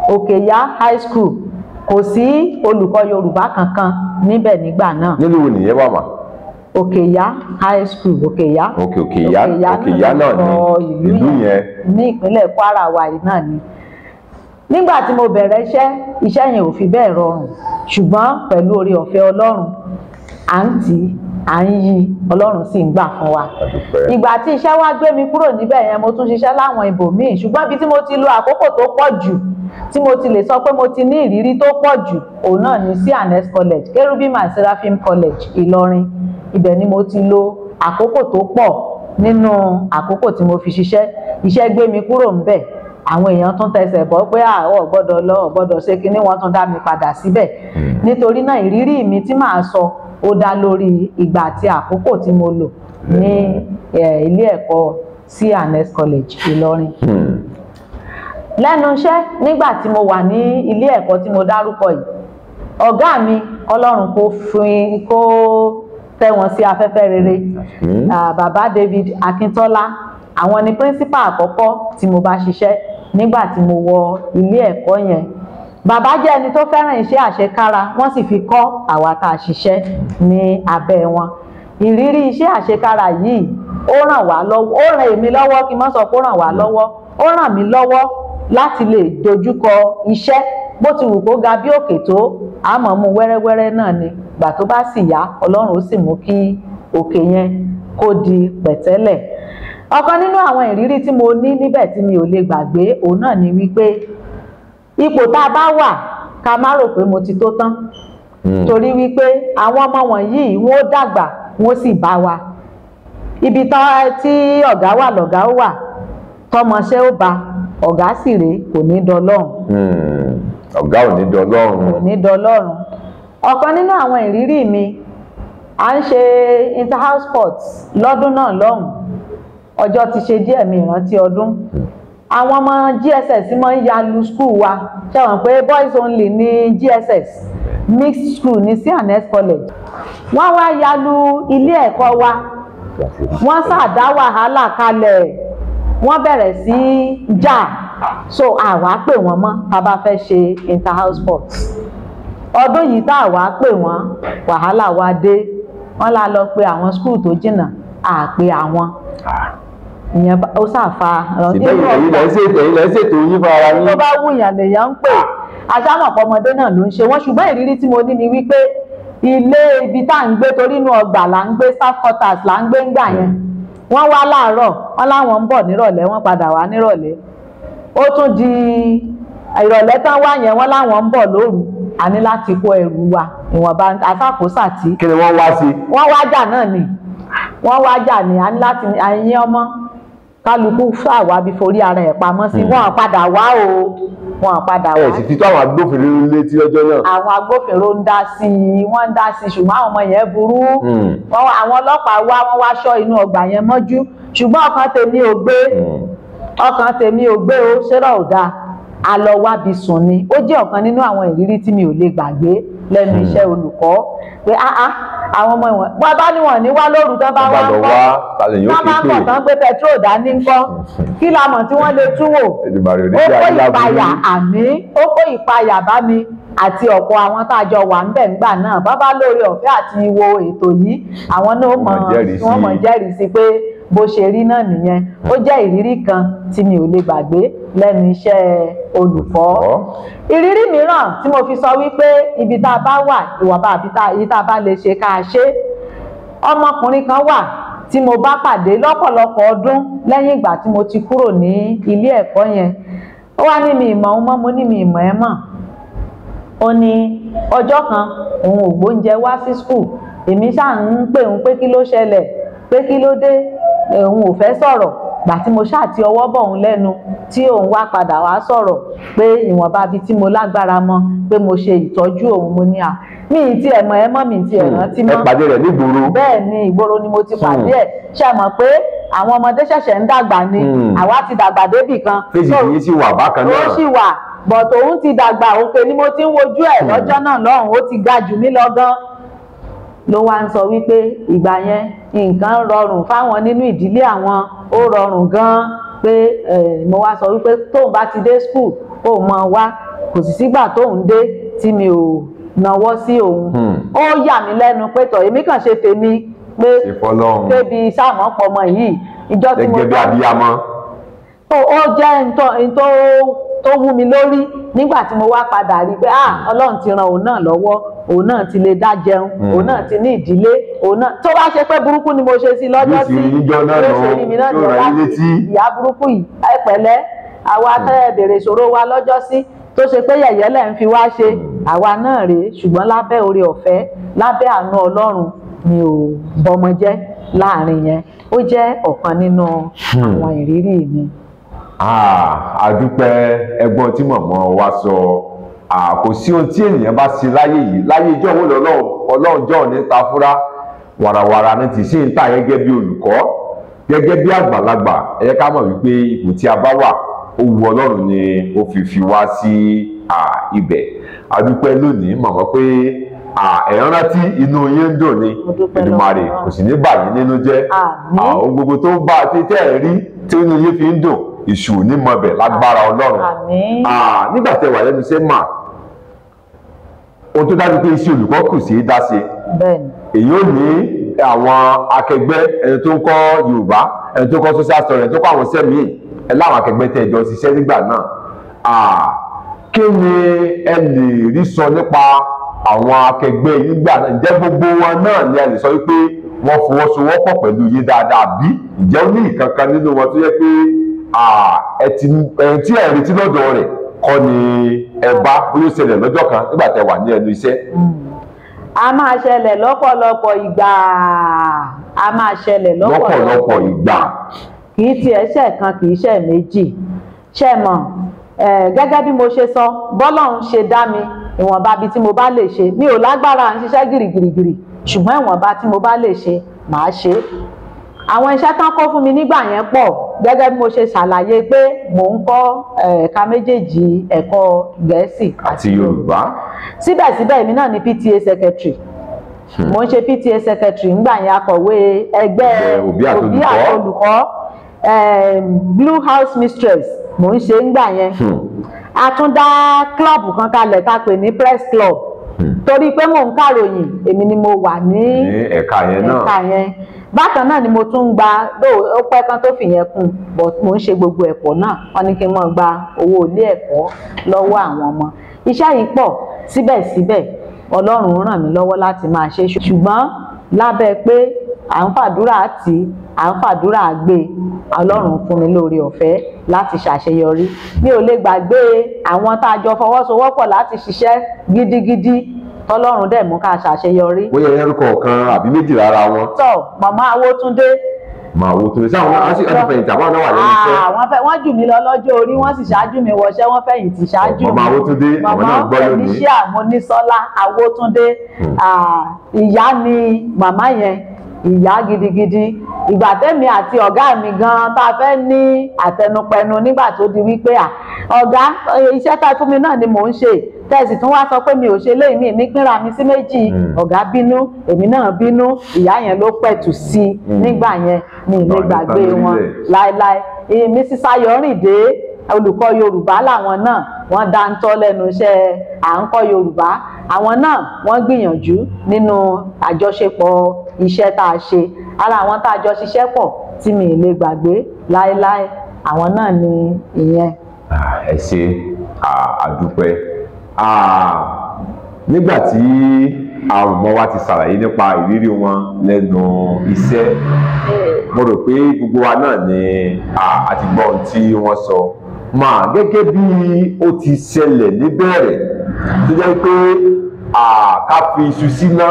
Òkèyá High School, kò sí olùkọ́ Yorùbá kankan níbẹ̀ nígbà náà. Nílùú wo nìyẹn wà mà? Òkèyá High School, Òkèyá. Òkèyá, Òkèyá náà ní ìlú yẹn ní ìpínlẹ̀ Kwara wa yìí náà ni. Nígbà tí mo bẹ̀rẹ̀ iṣẹ́, iṣẹ́ yẹn ò fi bẹ́ẹ̀ rọrùn, ṣùgbọ́n pẹ̀lú oore ọ̀fẹ́ Ọlọ́run à ń tì í, à ń yí, Ọlọ́run sì ń gbà fún wa. Ìgbà tí iṣẹ́ wá gbé mi kúrò níbẹ̀ yẹn, mo tún ṣiṣẹ́ láwọn ibòmíì, ṣùgbọ́n ibi tí mo ti lo àkókò tó pọ̀ jù, tí mo ti lè sọ pé mo ti ní ìrírí tó pọ̀ jù, òun náà ni C&S College, Kerubim and Seraphim College, Ìlọrin. Ibẹ̀ ni mo ti lo àkókò tó pọ̀ nínú àkókò tí mo fi ṣiṣẹ́. Iṣẹ́ gbé mi kúrò ńbẹ̀, àwọn èèyàn tún tẹsẹ̀ bọ́ pé àwọn ò gbọ́dọ̀ lọ, ò gbọ́dọ̀ ṣe kinní, wọ́n tún dá mi padà síbẹ̀. Nítorí náà ìrírí mi tí màá sọ ó dá lórí ìgbà àti àkókò tí mo lò ní ilé ẹ̀kọ́ C&S College, Ìlọrin. Lẹ́nu iṣẹ́ nígbà tí mo wà ní ilé ẹ̀kọ́ tí mo dárúkọ yìí, ọ̀gá mi, Ọlọ́run kó fún kó tẹ́ wọn sí afẹ́fẹ́ rere, bàbá David Akíntọ́lá, àwọn ni principal àkọ́kọ́ tí mo bá ṣiṣẹ́ nígbà tí mo wọ ilé ẹ̀kọ́ yẹn. Bàbá jẹ́ ẹni tó fẹ́ràn iṣẹ́ àṣekára, wọ́n sì fi kọ́ àwa tá a ṣiṣẹ́ ní abẹ́ wọn. Ìrírí iṣẹ́ àṣekára yìí ó ràn wá lọ́wọ́, ó ràn èmi lọ́wọ́, kí n má sọ pé ó ràn wá lọ́wọ́, ó ràn mí lọ́wọ́ láti lè dojúkọ iṣẹ́ bó ti wù kó ga bí òkè tó, àmọ́ mú wẹ́rẹ́wẹ́rẹ́ náà ni. Gbà tó bá sì yá, Ọlọ́run ó sì mú kí òkè yẹn kó di pẹ̀tẹ́lẹ̀. Ọ̀kan nínú àwọn ìrírí tí mo ní níbẹ̀ tí mi ò lè gbàgbé òun náà ni wípé ipò tá a bá wà, ká má rò pé mo ti tó tán. Torí wípé àwọn ọmọ wọ̀nyí wọ́n dàgbà, wọ́n sì bá wa ibi tí ọ̀gá wà lọ̀gá ó wà, tọmọṣẹ́ ó bá ọ̀gá sì rèé, kò ní dọlọ́run. Ọ̀gá ò ní dọlọ́run. Kò ní dọlọ́run. Ọ̀kan nínú àwọn ìrírí mi, à ń ṣe inter-house sports lọ́dún náà lọ́hùn, ọjọ́ ti ṣe díẹ̀ mi ìrántí ọdún. Àwọn ọmọ GSS máa ń ya lu school wa, ṣe wọ́n pé boys only ní GSS, mixed school ní C&S College. Wọ́n wá ya lu ilé ẹ̀kọ́ wa, wọ́n ṣàdá wàhálà kalẹ̀, wọ́n bẹ̀rẹ̀ sí jà. So àwa pè wọ́n mọ́ tá a bá fẹ́ ṣe inter-house sports. Ọdún yìí tá a wá pè wọ́n, wàhálà wa dé, wọ́n la lọ pe àwọn school tó jìnnà, à pe àwọn ìyẹn ó ṣàfà. Ẹ̀yin lẹ ṣètò yín fún ara yín. Tó bá wùyàn lèèyàn ń pè, aṣámọ̀pọ̀ ọmọdé náà ló ń ṣe wọ́n. Ṣùgbọ́n ìrírí tí mo ní ni wípé ilé ibi tá à ń gbé, torí inú ọgbà là ń gbé, staff quarters là ń gbé ńgbà yẹn. Wọ́n wá láàárọ̀, wọ́n láwọn ń bọ̀ nírọ̀lẹ́, wọ́n padà wá nírọ̀lẹ́. Ó tún di ìrọ̀lẹ́ tán wá yẹn, wọ́n láwọn ń bọ̀ lóru. A ní láti kó ẹrù wa ìwọ̀nba àtàkósà tí. Kí ni wọ́n wá sí? Wọ́n wá jà náà ni, wọ́n wá jà ní. A ní láti àyín ọmọ kálukú fàwa bí forí ara ẹ̀ pamọ́ sí. Wọ́n padà wá o, wọ́n padà wá. Ẹ sì fi tó àwọn agbófinró létí lọ́jọ́ náà. Àwọn agbófinró ń dá sí i, wọ́n ń dá sí i, ṣùgbọ́n àwọn ọmọ yẹn burú. Àwọn ọlọ́pàá wá, wọ́n wá ṣọ́ inú ọgbà yẹn mọ́jú. Ṣùgbọ́n ọkàn tèmi ò gbé, ọkàn tèmi ò gbé o, ṣẹ́rọ̀ ò dáa. A lọ wábi sùn ni. Ó jẹ́ ọ̀kan nínú àwọn ìrírí tí mi ò lè gbàgbé lẹ́nu iṣẹ́ olùkọ́, pé áá àwọn ọmọ ìwọ̀n bọ́ bá níwọ̀n ní wá lóru tán bá wá ń kọ́, tán bá ń bọ̀ tán gbé petrol dání ń kọ́, kí la mọ̀ tí wọ́n lè tú wò. Ó kó ìpayà, àmì ó kó ìpayà bá mi àti ọ̀pọ̀ àwọn tá a jọ wà ń bẹ̀ ńgbà náà. Bá bá lóore ọ̀fẹ́ àti wo ètò yìí, àwọn náà mọ̀, wọ́n mọ̀ jẹ́rìí sí pé bó ṣe rí náà nìyẹn. Ó jẹ́ ìrírí kan tí mi ò lè gbàgbé lẹ́nu iṣẹ́ olùkọ́. Ìrírí mìíràn tí mo fi sọ wípé ibi tá a bá wà, ìwọ̀nba àbí èyí tá a bá lè ṣe ká ṣe. Ọmọkùnrin kan wà tí mo bá pàdé lọ́pọ̀lọpọ̀ ọdún lẹ́yìn ìgbà tí mo ti kúrò ní ilé ẹ̀kọ́ yẹn. Ó wá ní mi ìmọ̀ òun mọ́, mo ní mi ìmọ̀ ẹ̀ mọ̀. Ó ní ọjọ́ kan òun ò gbóúnjẹ wá sí skul, èmi ṣáà ń pè òun pé kí ló ṣẹlẹ̀, pé kí ló dé, òun ò fẹ́ sọ̀rọ̀. Gbà tí mo ṣáà ti ọwọ́ bọ̀ òun lẹ́nu tí òun wá padà wá sọ̀rọ̀ pé ìwọ̀nba bíi tí mo lágbára mọ́ pé mo ṣe ìtọ́jú òun. Mo ní à mi ì tiẹ̀ mọ̀ ẹ́ mọ́, mi ì tiẹ̀ rántí mọ́. Ẹ pàdé rẹ̀ nígboro. Bẹ́ẹ̀ ni, ìgboro ni mo ti pàdé ẹ̀. Ṣe mọ̀ pé àwọn ọmọdé ṣẹ̀ṣẹ̀ ń dàgbà ni, àwa ti dàgbà débì kan. Fèsì yìí sì wà bákan náà. Ó sì wà, but òun ti dàgbà, òkè ni mo ti ń wojú ẹ̀ lọ́jọ́ náà lọ́hùn, ó ti ga jù mí lọ gan. Ló wá ń sọ wípé ìgbà yẹn nǹkan rọrùn fáwọn nínú ìdílé àwọn, ó rọrùn gan pé mo wá sọ wípé tóun bá ti dé school kó mọ wá, kò sì sígbà tóun dé tí mi ò nawọ́ sí òun. Ó yà mí lẹ́nu pé tọ̀ èmi kàn ṣe tèmi pé débi sáàmọ́ pọmọ yìí ìjọ tí mo gẹ́gẹ́ bí abiyamọ. Ó jẹ́ n tó wú mi lórí nígbà tí mo wá padà rí pé Ọlọ́run ti ran òun náà lọ́wọ́, òun náà ti lè dá jẹun, òun náà ti ní ìdílé, òun náà tó bá ṣe pé burúkú ni mo ṣe sí lọ́jọ́ sí ló ṣe rí mi náà lọ láti ìyá burúkú yìí. Ẹ pẹ̀lẹ́, àwa tẹ́ ẹ bèrè ìṣòro wa lọ́jọ́ sí tó ṣe pé yẹ̀yẹ́ lẹ̀ ń fi wá ṣe, àwa náà rèé. Ṣùgbọ́n lábẹ́ oore ọ̀fẹ́, lábẹ́ àánú Ọlọ́run, mi ò bọmọ jẹ́ láàrin yẹn. Ó jẹ́ ọ̀kan nínú àwọn ìrírí mi. A dúpẹ́ ẹ̀gbọ́n tí mọ̀mọ́ wa sọ. Kò sí ohun tí ènìyàn bá ṣe láyé yìí, láyé ìjọ wo lọ́lọ́run, Ọlọ́run jọ̀ọ́ ní ta fúra wàràwàrà ní tì sí ń tà gẹ́gẹ́ bí olùkọ́, gẹ́gẹ́ bí àgbàlagbà. Ẹ ká mọ̀ wípé ipò tí a bá wà, ó wu Ọlọ́run ni ó fi wá sí ibẹ̀. A dúpẹ́ lónìí mọ̀mọ́ pé ẹ̀ ń rántí, inú yín ń dùn ni. Èdùmàrè kò sì ní bà yín nínú jẹ́. Ohun gbogbo tó ń bá tẹ́ ẹ̀ rí tí inú yín fi ń dùn, ìṣù ní mọbẹ̀ lágbára Ọlọ́run. Nígbà tẹ́ wà lẹ́nu iṣẹ́ mà, ohun tó dájú pé iṣẹ́ olùkọ́ kù sí dá sí, èyí ò ní àwọn akẹgbẹ́, ẹni tó ń kọ́ Yorùbá, ẹni tó ń kọ́ social studies, ẹni tó ń kọ́ àwọn iṣẹ́ míì, ẹ láwọn akẹgbẹ́ tẹ́ jọ ṣiṣẹ́ nígbà náà. Kí ni ẹ lè rí sọ nípa àwọn akẹgbẹ́ nígbà náà? Ǹjẹ́ gbogbo wọn náà ni a lè sọ wípé wọ́n fọwọ́sowọ́pọ̀ pẹ̀lú yín dáadáa bí? Ǹjẹ́ ó ní ìkankan nínú wọn tó yẹ pé ẹni tí ẹ retí lọ́dọ̀ rẹ̀ kọ́ ni ẹ bá, bóyá ó ṣẹlẹ̀ lọ́jọ́ kan nígbà tẹ́ wà ní ẹnu iṣẹ́? A máa ṣẹlẹ̀ lọ́pọ̀lọpọ̀ ìgbà, a máa ṣẹlẹ̀ lọ́pọ̀lọpọ̀ ìgbà. Kì í tiẹ̀ ṣe kan, kì í ṣe méjì. Ṣe mọ̀, gẹ́gẹ́ bí mo ṣe sọ, bọ́lọ́run ṣe dá mi, ìwọ̀nba bí tí mo bá lè ṣe, mi ò lágbára à ń ṣiṣẹ́ gìrìgìrìgìrì, ṣùgbọ́n ìwọ̀nba tí mo bá lè ṣe màá ṣe. Àwọn iṣẹ́ tán kó fún mi nígbà yẹn pọ̀, gẹ́gẹ́ bí mo ṣe ṣàlàyé pé mò ń kọ́ ẹ̀ka méjèèjì, ẹ̀kọ́ Gẹ̀ẹ́sì àti Yorùbá. Síbẹ̀síbẹ̀ èmi náà ni PTA secretary. Mo ń ṣe PTA secretary ńgbà yẹn, akọ̀wé ẹgbẹ́ òbí òbí àti olùkọ́, Blue House mistress mò ń ṣe ńgbà yẹn. A tún dá club kan kalẹ̀ tá a pè ní press club, torí pé mò ń kàròyìn, èmi ni mo wà ní ẹ̀ka yẹn náà. Ẹ̀ka yẹn bákan náà ni mo tún ń gba, ó pẹ́ kan tó fìyẹn kún, but mo ń ṣe gbogbo ẹ̀kọ́ náà. Wọ́n ní kí n máa gba owó ilé ẹ̀kọ́ lọ́wọ́ àwọn ọmọ. Iṣẹ́ yìí pọ̀, síbẹ̀síbẹ̀ Ọlọ́run ràn mí lọ́wọ́ láti máa ṣe, ṣùgbọ́n lábẹ́ pé à ń fàdúrà tì, à ń fàdúrà gbé, Ọlọ́run fún mi lóore ọ̀fẹ́ láti ṣàṣeyọrí. Mi ò lè gbàgbé àwọn tá a jọ fọwọ́sowọ́pọ̀ láti ṣiṣẹ́ gidigidi, tọ́lọ́run dẹ̀ mú ká ṣàṣeyọrí. Bóyá ẹyẹ kọ̀ọ̀kan àbí méjì lára wọn. Tọ́ màmá Awótúndé. Màá Awótúndé sáwọn náà sì ọdún fẹ̀yìntì, àwọn náà wà lẹ́nu iṣẹ́. Àwọn fẹ́ wọ́n jù mí lọ lọ́jọ́ orí, wọ́n sì ṣáájú mi wọṣẹ́, wọ́n fẹ̀yìntì ṣáájú mi. Màmá Awótúndé àwọn náà gbọ́ Màmá lónìí. Felicia Monísọ́lá Awótúndé, ìyá ni màmá yẹn, ìyá gidigidi. Ìgbà tẹ́mi àti ọ̀gá mi gan tá a fẹ́ ní àtẹnupẹnu nígbà tó di wípé à ọ̀gá, iṣẹ́ tá a fún mi náà ni mò ń ṣe, tẹ̀sí tún wá sọ pé mi ò ṣe léyìí, mi ní pínra mi sí méjì. Ọ̀gá bínú, èmi náà bínú, ìyá yẹn ló pẹ̀tù sí i nígbà yẹn, mi ì lè gbàgbé wọn láéláé. Mrs. Ayọ̀rìndé, olùkọ́ Yorùbá làwọn náà, wọ́n dáńtọ́ lẹ́nu iṣẹ́ à ń kọ́ Yorùbá. Àwọn náà wọ́n gbìyànjú nínú àjọṣepọ̀ iṣẹ́ tá a ṣe. Ara àwọn tá a jọ ṣiṣẹ́ pọ̀ tí mi ì lè gbàgbé láéláé, àwọn náà ni ìyẹn. Ẹ ṣé, àdúpẹ́. Nígbà tí àwọn ọmọ wa ti ṣàlàyé nípa ìrírí wọn lẹ́nu iṣẹ́, mo rò pé gbogbo wa náà ni a ti gbọ́ ohun tí wọ́n sọ. Máa gẹ́gẹ́ bí ó ti ṣẹlẹ̀ níbẹ̀rẹ̀, tó jẹ́ pé ká fi iṣu síná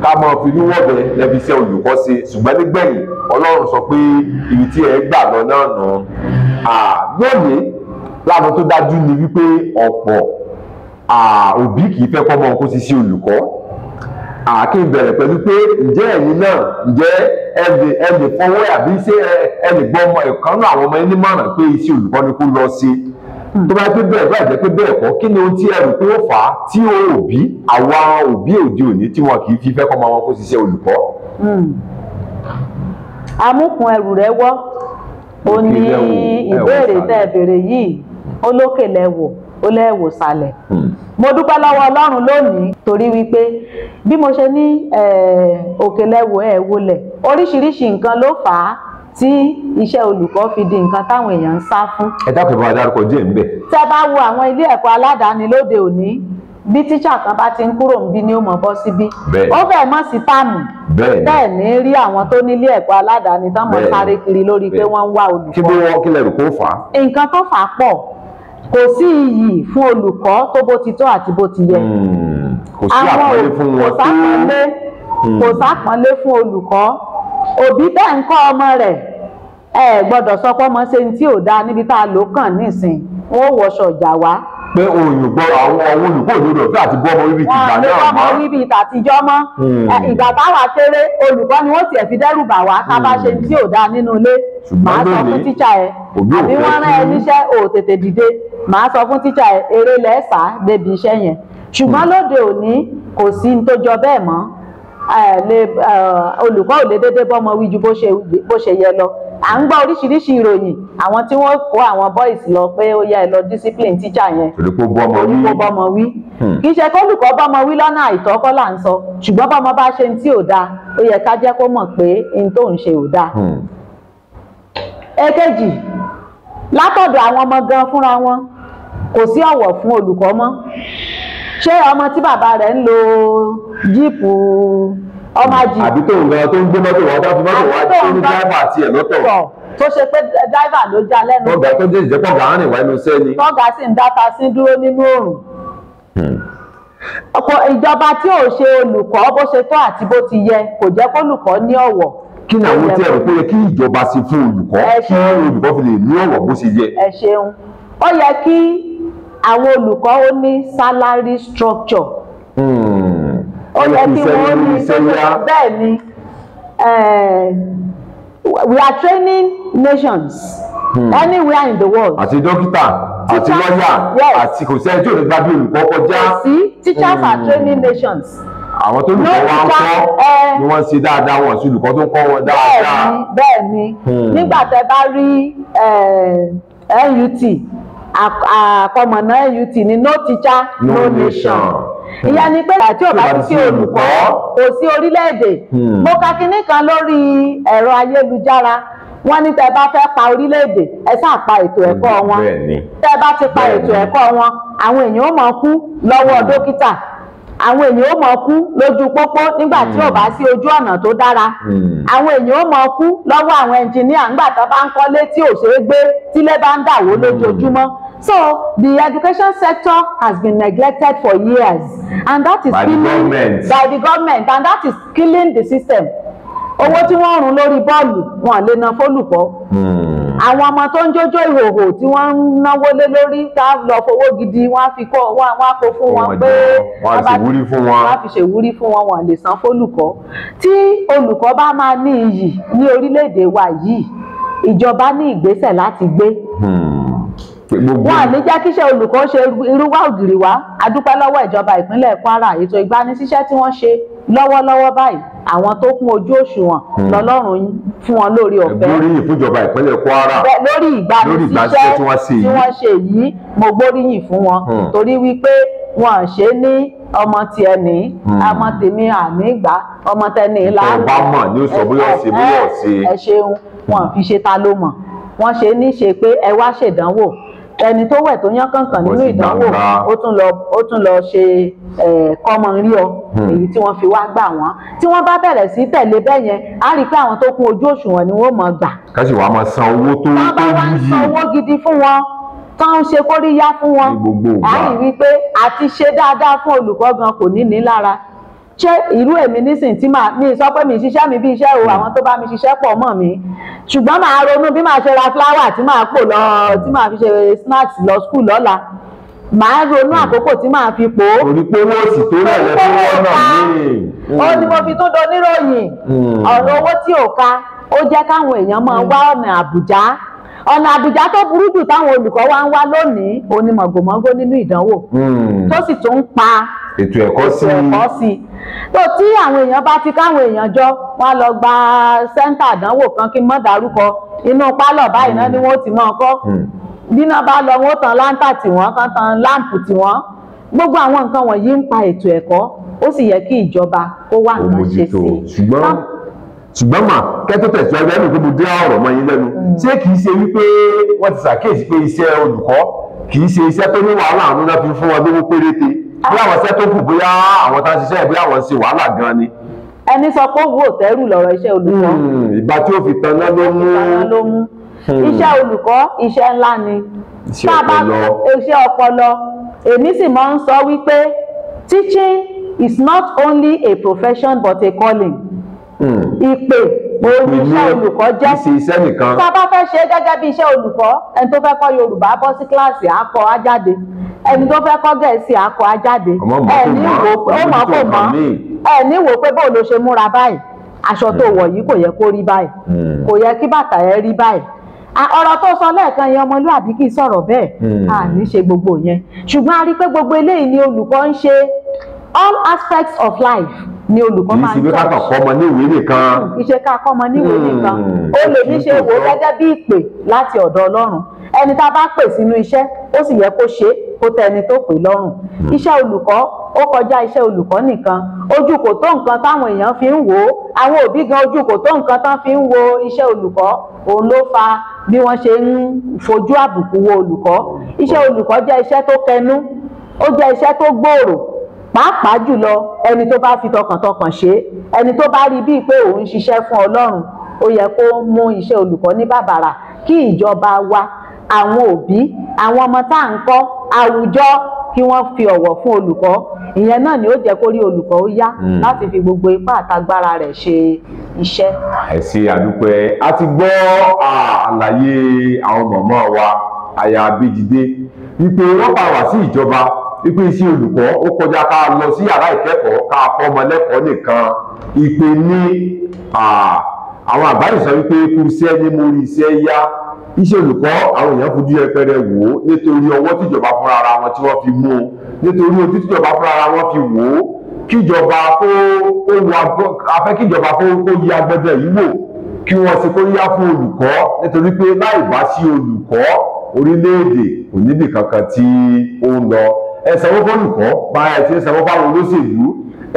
ká máa fi inú wọ̀bẹ lẹ́bi iṣẹ́ olùkọ́ ṣe, ṣùgbọ́n nígbẹ̀yìn Ọlọ́run sọ pé ibi tí ẹ gbà lọ náà nù. Lónìí láàbọ̀ tó dájú ni wípé ọ̀pọ̀ òbí kì í fẹ́ kọ́ ọmọ kó ṣiṣẹ́ olùkọ́. Kí n bẹ̀rẹ̀ pẹ̀lú pé ǹjẹ́ ẹ̀yin náà, ǹjẹ́ ẹ lè fọwọ́ àbí ṣé ẹ lè gbọ́ ọmọ ẹ̀kan náà àwọn ọmọ yín nímọ̀ràn pé iṣẹ́ olùkọ́ ni kó lọ sí? Tó bá pé bẹ́ẹ̀ bá jẹ́ pé bẹ́ẹ̀ kọ́, kí ni ohun tí ẹ rò pé ó fà á tí òbí, àwa òbí òde òní tí wọn kì í fi fẹ́ kọ́ ọmọ wọn kó ṣiṣẹ́ olùkọ́? Amúkùn ẹrù rẹ wọ́, ó ní ìbéèrè tẹ́ ẹ béèrè yìí, ó lókè lẹ́wò, ó lẹ́wò sàlẹ̀. Mo dúpẹ́ lọ́wọ́ Ọlọ́run lónìí torí wípé bí mo ṣe ní òkè lẹ́wò ẹ̀ wọlẹ̀, oríṣiríṣi nǹkan ló fà á tí iṣẹ́ olùkọ́ fi di nǹkan táwọn èèyàn ń sá fún. Ẹ dákun, ẹ bá wa dárúkọ díẹ̀ ńbẹ̀. Tẹ́ bá wo àwọn ilé ẹ̀kọ́ aládàáni lóde òní, bí tíṣà kan bá ti ń kúrò níbí ni ó mọ̀ bọ́ síbí, ó fẹ́ mọ̀ sí táàmù. Bẹ́ẹ̀ ní rí àwọn tó nílé ẹ̀kọ́ aládàáni tán mọ̀ sáré kiri lórí pé wọ́n ń wá olùkọ́. Kí ló wọ́n kí lẹ́rù kó fà á? Nǹkan tó fà á pọ̀. Kò sí iyì fún olùkọ́ tó bó ti tọ́ àti bó ti yẹ. Kò sí àpọ́nlé fún wọn tó. Kò sápọ́nlé fún olùkọ́. Òbí bẹ́ẹ̀ ń kọ́ ọmọ rẹ̀, ẹ gbọ́dọ̀ sọ pé ọmọ ṣe ní tí ò dáa níbi tá a lò kàn nísìn, wọn ò wọṣọ ìjà wá. Pé òyìnbó àwọn olùkọ́ òdodo ọ̀fẹ́ àti bọ́ ọmọ wíbi tìgbà náà mọ́. Wọn lè bọ́ ọmọ wíbi tàtijọ́ mọ́. Ìgbà táwa kéré, olùkọ́ ni wọ́n tiẹ̀ fi dẹ́rù bà wá ká bá ṣe ní tí ò dáa nínú ilé. Màá sọ fún tíṣà ẹ, àbí wọ́n rán ẹ níṣẹ́ ò tètè dìde, màá sọ fún tíṣà ẹ, eré lẹ́sà débi iṣẹ́ yẹn. Ṣùgbọ́n lóde òní kò sí ní tó jọ bẹ́ẹ̀ mọ́. Olùkọ́ ò lè dédé bọ́mọ wí ju bó ṣe yẹ lọ. À ń gbọ́ oríṣiríṣi ìròyìn àwọn tí wọ́n kó àwọn boys lọ pé ó yẹ ẹ lọ discipline teacher yẹn torí pé ó bọ́mọ wí. Kì í ṣe kólùkọ́ bọ́mọ wí lọ́nà àìtọ́ kọ́ là ń sọ, ṣùgbọ́n bọ́mọ bá ṣe ní tí ò dáa, ó yẹ ká jẹ́ kó mọ̀ pé n tó ń ṣe ò dáa. Èkejì, látọ̀dọ̀ àwọn ọmọ gan fúnra wọn, kò sí ọ̀wọ̀ fún olùkọ́ mọ́. Ṣé ọmọ tí bàbá rẹ̀ ń lo jíìpù ọmọ ajì, àbí tó ń gan tó ń gbé mọ́tò wá, tó fi mọ́tò wá tó ní dáìfà tiẹ̀ lọ́tọ̀, tó ṣe pé dáìfà ló já lẹ́nu, tọ́gà tó jẹ́ ìjẹ́pọ̀ gà á rìn wá inú iṣẹ́ ni, tọ́gà sì ń dáta sí dúró nínú òòrùn. Ọ̀pọ̀ ìjọba tí ò ṣe olùkọ́ bó ṣe tọ́ àti bó ti yẹ kò jẹ́ kólùkọ́ ní ọ̀wọ̀. Kí ni àwọn tí ẹ rò pé yẹ kí ìjọba ṣe fún olùkọ́ kí olùkọ́ fi lè ní ọ̀wọ̀ bó ṣe yẹ? Ẹ ṣeun. Ó yẹ kí àwọn olùkọ́ ó ní salary structure. Ó yẹ kí wọ́n ní, bẹ́ẹ̀ ni, we are training nations anywhere in the world. Àti dókítà, àti lọ́yà, àti kò sẹ́ni tí ò ní gba bí olùkọ́ kọjá. Kò sí. Teachers are training nations. Àwọn tó olùkọ́ wa ń kọ́ ni wọ́n ṣe dáadáa, wọ́n sí olùkọ́ tó ń kọ́ wọn dáadáa. Bẹ́ẹ̀ ni, nígbà tẹ́ bá rí NUT, àkọmọ̀nà NUT ni no teacher no nation. Ìyẹn ni pé àti ò bá ti sí olùkọ́ kò sí orílẹ̀-èdè. Mo ka kinní kan lórí ẹ̀rọ ayélujára, wọ́n ní tẹ́ bá fẹ́ pa orílẹ̀-èdè, ẹ sáà pa ètò ẹ̀kọ́ wọn. Tẹ́ bá ti pa ètò ẹ̀kọ́ wọn, àwọn èèyàn ó máa kú lọ́wọ́ dókítà, àwọn èèyàn ó máa kú lójú pópó nígbà tí ò bá sí ojú ọ̀nà tó dára, àwọn èèyàn ó máa kú lọ́wọ́ àwọn ẹnjìníà nígbà tó bá ń kọ́lé tí ò ṣeé gbé, tílé bá ń dàwó lójoojúmọ́. So the education sector has been neglected for years, and that is by killing the government. By the government, and that is killing the system. Owó tí wọ́n rún lórí bọ́ọ̀lù wọn lè ná fólùkọ́. Àwọn ọmọ tó ń jójó ìhòhò tí wọ́n ń náwó lé lórí, tá lọ fowó gidi wọ́n á fi kọ́, wọ́n á kó fún wọn pé wọ́n á ṣèwúrí fún wọn, wọ́n á fi ṣèwúrí fún wọn, wọ́n lè san fólùkọ́. Tí olùkọ́ bá máa ní iyì ní orílẹ̀-èdè wa yìí, ìjọba ní ìgbésẹ̀ láti gbé. Wọn à ní jẹ́ kíṣẹ́ olùkọ́ ṣe irúwá ògiri wá. A dúpẹ́ lọ́wọ́ ìjọba ìpínlẹ̀ Kwara, ètò ìgbanisíṣẹ́ tí wọ́n ṣe lọ́wọ́lọ́wọ́ báyìí, àwọn tó kún ojú òṣùwọ̀n lọ́lọ́run fún wọn lórí ọ̀fẹ́. Gbóríyìn fúnjọba ìpínlẹ̀ Kwara lórí ìgbanisíṣẹ́ tí wọ́n ṣe yìí, mo gbóríyìn fún wọn torí wípé wọn ṣe ní ọmọ tiẹ̀ ní ọmọ tèmi àní gbà, ọmọ tẹni là ń bá mọ̀ ní ó sọ bóyá ọ̀sẹ̀ bóyá ọ̀sẹ̀. Ẹ ṣeun, wọn fi ṣe ta ló mọ̀, wọ́n ṣe ní ṣe pé ẹ wá ṣèdánwò, ẹni tó wẹ̀ tó yán kànkàn nínú ìdánwò ó tún lọ ṣe kọ́mọ rí ọ, èyí tí wọ́n fi wá gbà wọ́n. Tí wọ́n bá bẹ̀rẹ̀ sí tẹ̀lé bẹ́ẹ̀ yẹn, á rí i pé àwọn tó kún ojú òṣùwọ̀n ni wọ́n mọ̀ gbà. Ká sì wàá máa san owó tó wọ́n bá wá ń san owó gidi fún wọn, tó ń ṣe kóríyá fún wọn, á rí wípé àti ṣe dáadáa fún olùkọ́ gan kò ní ní lára. Ṣé irú èmi nísìn tí màá mi sọ pé mi ṣiṣẹ́ mi bí iṣẹ́ o, àwọn tó bá mi ṣiṣẹ́ pọ̀ mọ́ mi, ṣùgbọ́n màá ronú bí màá ṣe ra fúláwà tí màá pò lọ, tí màá fi ṣe snacks lọ skul lọ́la, màá ronú àkókò tí màá fi pò ó. Torí pé owó sì tó rẹ̀ lẹ́fún wọn náà ní. Ó ní mo fi tún doníròyìn ọ̀rọ̀ owó tí ò ka, ó jẹ́ káwọn èèyàn máa wá ọ̀nà Àbújá. Ọ̀nà Àbújá tó burú jù táwọn olùkọ́ wa ń wá lónìí òní mọ̀gòmọ́gó nínú ìdánwò, tó sì tún ń pa ètò ẹ̀kọ́ sí. Tó tí àwọn èèyàn bá ti káwọn èèyàn jọ, wọ́n lọ gba sẹ́ńtà àdánwò kan kí n mọ́ dárúkọ, inú pálọ̀ báyìí náà ni wọ́n ti mọ́ ọkọ́. Bíná bá lọ, wọ́n tan láńtà tì wọ́n, kan tan láǹpù tì wọ́n. Gbogbo àwọn nǹkan wọ̀nyí ń pa ètò ẹ̀kọ́, ó sì yẹ kí ìjọba kó wá nǹkan ṣe sí i. Ṣùgbọ́n mà kẹ́tọ́ tẹ̀síwájú ẹnu pé mo dé ọ̀rọ̀ mọ́ yín lẹ́nu, ṣé kìí ṣe wípé wọ́n ti ṣàkíyèsí pé iṣẹ́ olùkọ́ kìí ṣe iṣẹ́ tó ní wàhálà àwọn náà fi fún wọn lówó péréte, bí àwọn iṣẹ́ tó kù, bóyá àwọn tá ń ṣiṣẹ́, bóyá àwọn ń ṣe wàhálà gan ni. Ẹni sọ pé owó òtẹ́rù lọ̀rọ̀ iṣẹ́ olùkọ́. Ìgbà tí ó fi tanná ló mú. Iṣẹ́ olùkọ́ iṣẹ́ ńlá ni. Iṣẹ́ ọpọlọ. Èmi sì máa ń sọ wípé teaching is not only a profession but a calling. Ìpè òun iṣẹ́ olùkọ́ jẹ́. Kì í ṣe iṣẹ́ nìkan. Tá a bá fẹ́ ṣe gẹ́gẹ́ bí iṣẹ́ olùkọ́, ẹni tó fẹ́ kọ́ Yorùbá bọ́ sí kíláàsì á kọ́ á jáde, ẹni tó fẹ́ kọ́ Gẹ̀ẹ́sì á kọ́ á jáde. Ẹni wò pé ó mọ̀ kò mọ̀, ẹni wò pé bóun ló ṣe múra báyìí, aṣọ tó wọ̀ yìí kò yẹ kó rí báyìí, kò yẹ kí bàtà ẹ rí báyìí. Ọ̀rọ̀ tó sọ lẹ́ẹ̀kan yẹn, ọmọlúàbí kì í sọ̀rọ̀ bẹ́ẹ̀, a ní ṣe gbogbo yẹn. Ṣùgbọ́n a rí pé gbogbo eléyìí ni olùkọ́ ń ṣe. All aspects of life ni olùkọ́ máa ń tọ́. Kì í ṣe ká kọ́ ọmọ níwèé nìkan. Kì í ṣe ká kọ́ ọmọ níwèé nìkan. Ó lè ní ṣe wò gẹ́gẹ́ bí ìpè láti ọ̀dọ̀ Ọlọ́run. Ẹni tá a bá pè sínú iṣẹ́, ó sì yẹ kó ṣe kó tẹ́ ẹni tó pè lọ́rùn. Iṣẹ́ olùkọ́ ó kọjá iṣẹ́ olùkọ́ nìkan. Ojú kò tó nǹkan táwọn èèyàn fi ń wò ó. Àwọn òbí gan ojú kò tó nǹkan tán fi ń wo iṣẹ́ olùkọ́. Òun ló fa bí wọ́n ṣe ń fojú àbùkù wo olùkọ́. Iṣẹ́ olùkọ́ jẹ́ iṣẹ́ tó kẹnu, ó jẹ́ iṣẹ́ tó gbòòrò, pàápàá jùlọ ẹni tó bá fi tọkàntọkàn ṣe, ẹni tó bá rí bíi pé òun ṣiṣẹ́ fún Ọlọ́run, ó yẹ kó mú iṣẹ́ olùkọ́ ní bàbàrà. Kí ìjọba wa, àwọn òbí, àwọn ọmọ tá à ń kọ́, àwùjọ kí wọ́n fi ọ̀wọ̀ fún olùkọ́, ìyẹn náà ni ó jẹ́ kó rí olùkọ́ ó yá láti fi gbogbo ipá àtagbára rẹ̀ ṣe iṣẹ́. Ẹ ṣé àdúpẹ́. A ti gbọ́ àlàyé àwọn mọ̀mọ́ wa aya Abéjídé wípé wọ́n pa wá sí ìjọba wípé iṣẹ́ olùkọ́ ó kọjá ká lọ sí yàrá ìkẹ́kọ̀ọ́ ká kọ́ ọmọ lẹ́kọ̀ọ́ nìkan. Ìpè ní àwọn àgbáyé sọ wípé kú iṣẹ́ ní mo rí iṣẹ́ yá. Iṣẹ́ olùkọ́ àwọn èèyàn fojú yẹpẹrẹ wò ó nítorí ọwọ́ tíjọba fúnra ara wọn tí wọ́n fi mú un, nítorí ojú tíjọba fúnra ara wọn fi wò ó. Kíjọba kó afẹ́ kíjọba kó yí agbẹ́dẹ yìí wò kí wọ́n ṣe kó yá fún olùkọ́, nítorí pé láì bá sí olùkọ́ orílẹ̀-èdè kò níbì kankan tí ó ń lọ. Ẹ sanwó fólùkọ́ bá ẹ ti ń sanwó fáwọn olóṣèlú,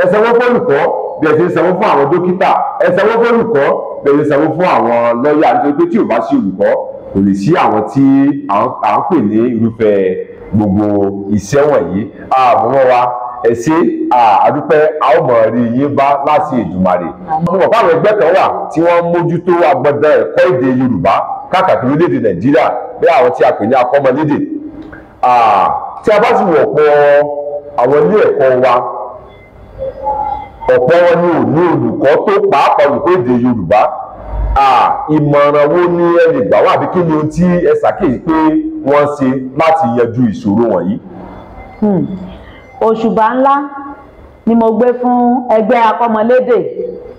ẹ sanwó fólùkọ́ bí ẹ ti ń sanwó fún àwọn dókítà, ẹ sanwó fólùkọ́ bí ẹ ti ń sanwó fún àwọn lọ́ọ̀yà, nítorí pé tí ò bá sí olùkọ́ kò lè sí àwọn tí à ń pè ní irúfẹ́ gbogbo iṣẹ́ wọ̀nyí. Àmọ́ wa ẹ ṣé àdúpẹ́, a ó mọ̀ rí yín bá láti Èdùmàrè. Mo mọ̀ fáwọn ẹgbẹ́ kan wà tí wọ́n mójútó agbọ̀dàn ẹ̀kọ́ èdè Yorùbá káàkiri orílẹ̀-èdè Nàìjíríà, bí àwọn tí a pè ní akọ́mọlédè. Tí a bá sì wọ̀ ọ̀pọ̀ àwọn ilé ẹ̀kọ́ wa, ọ̀pọ̀ wọn ni ò ní olùkọ́ tó pàápàá olùkọ́ èdè Yorùbá. Ìmọ̀ràn wo ni ẹ lè gbà wá, àbí kí ni ohun tí ẹ ṣàkíyèsí pé wọ́n ṣe láti yanjú ìṣòro wọ̀nyí? Òṣùbà ńlá ni mo gbé fún ẹgbẹ́ akọ́mọlédè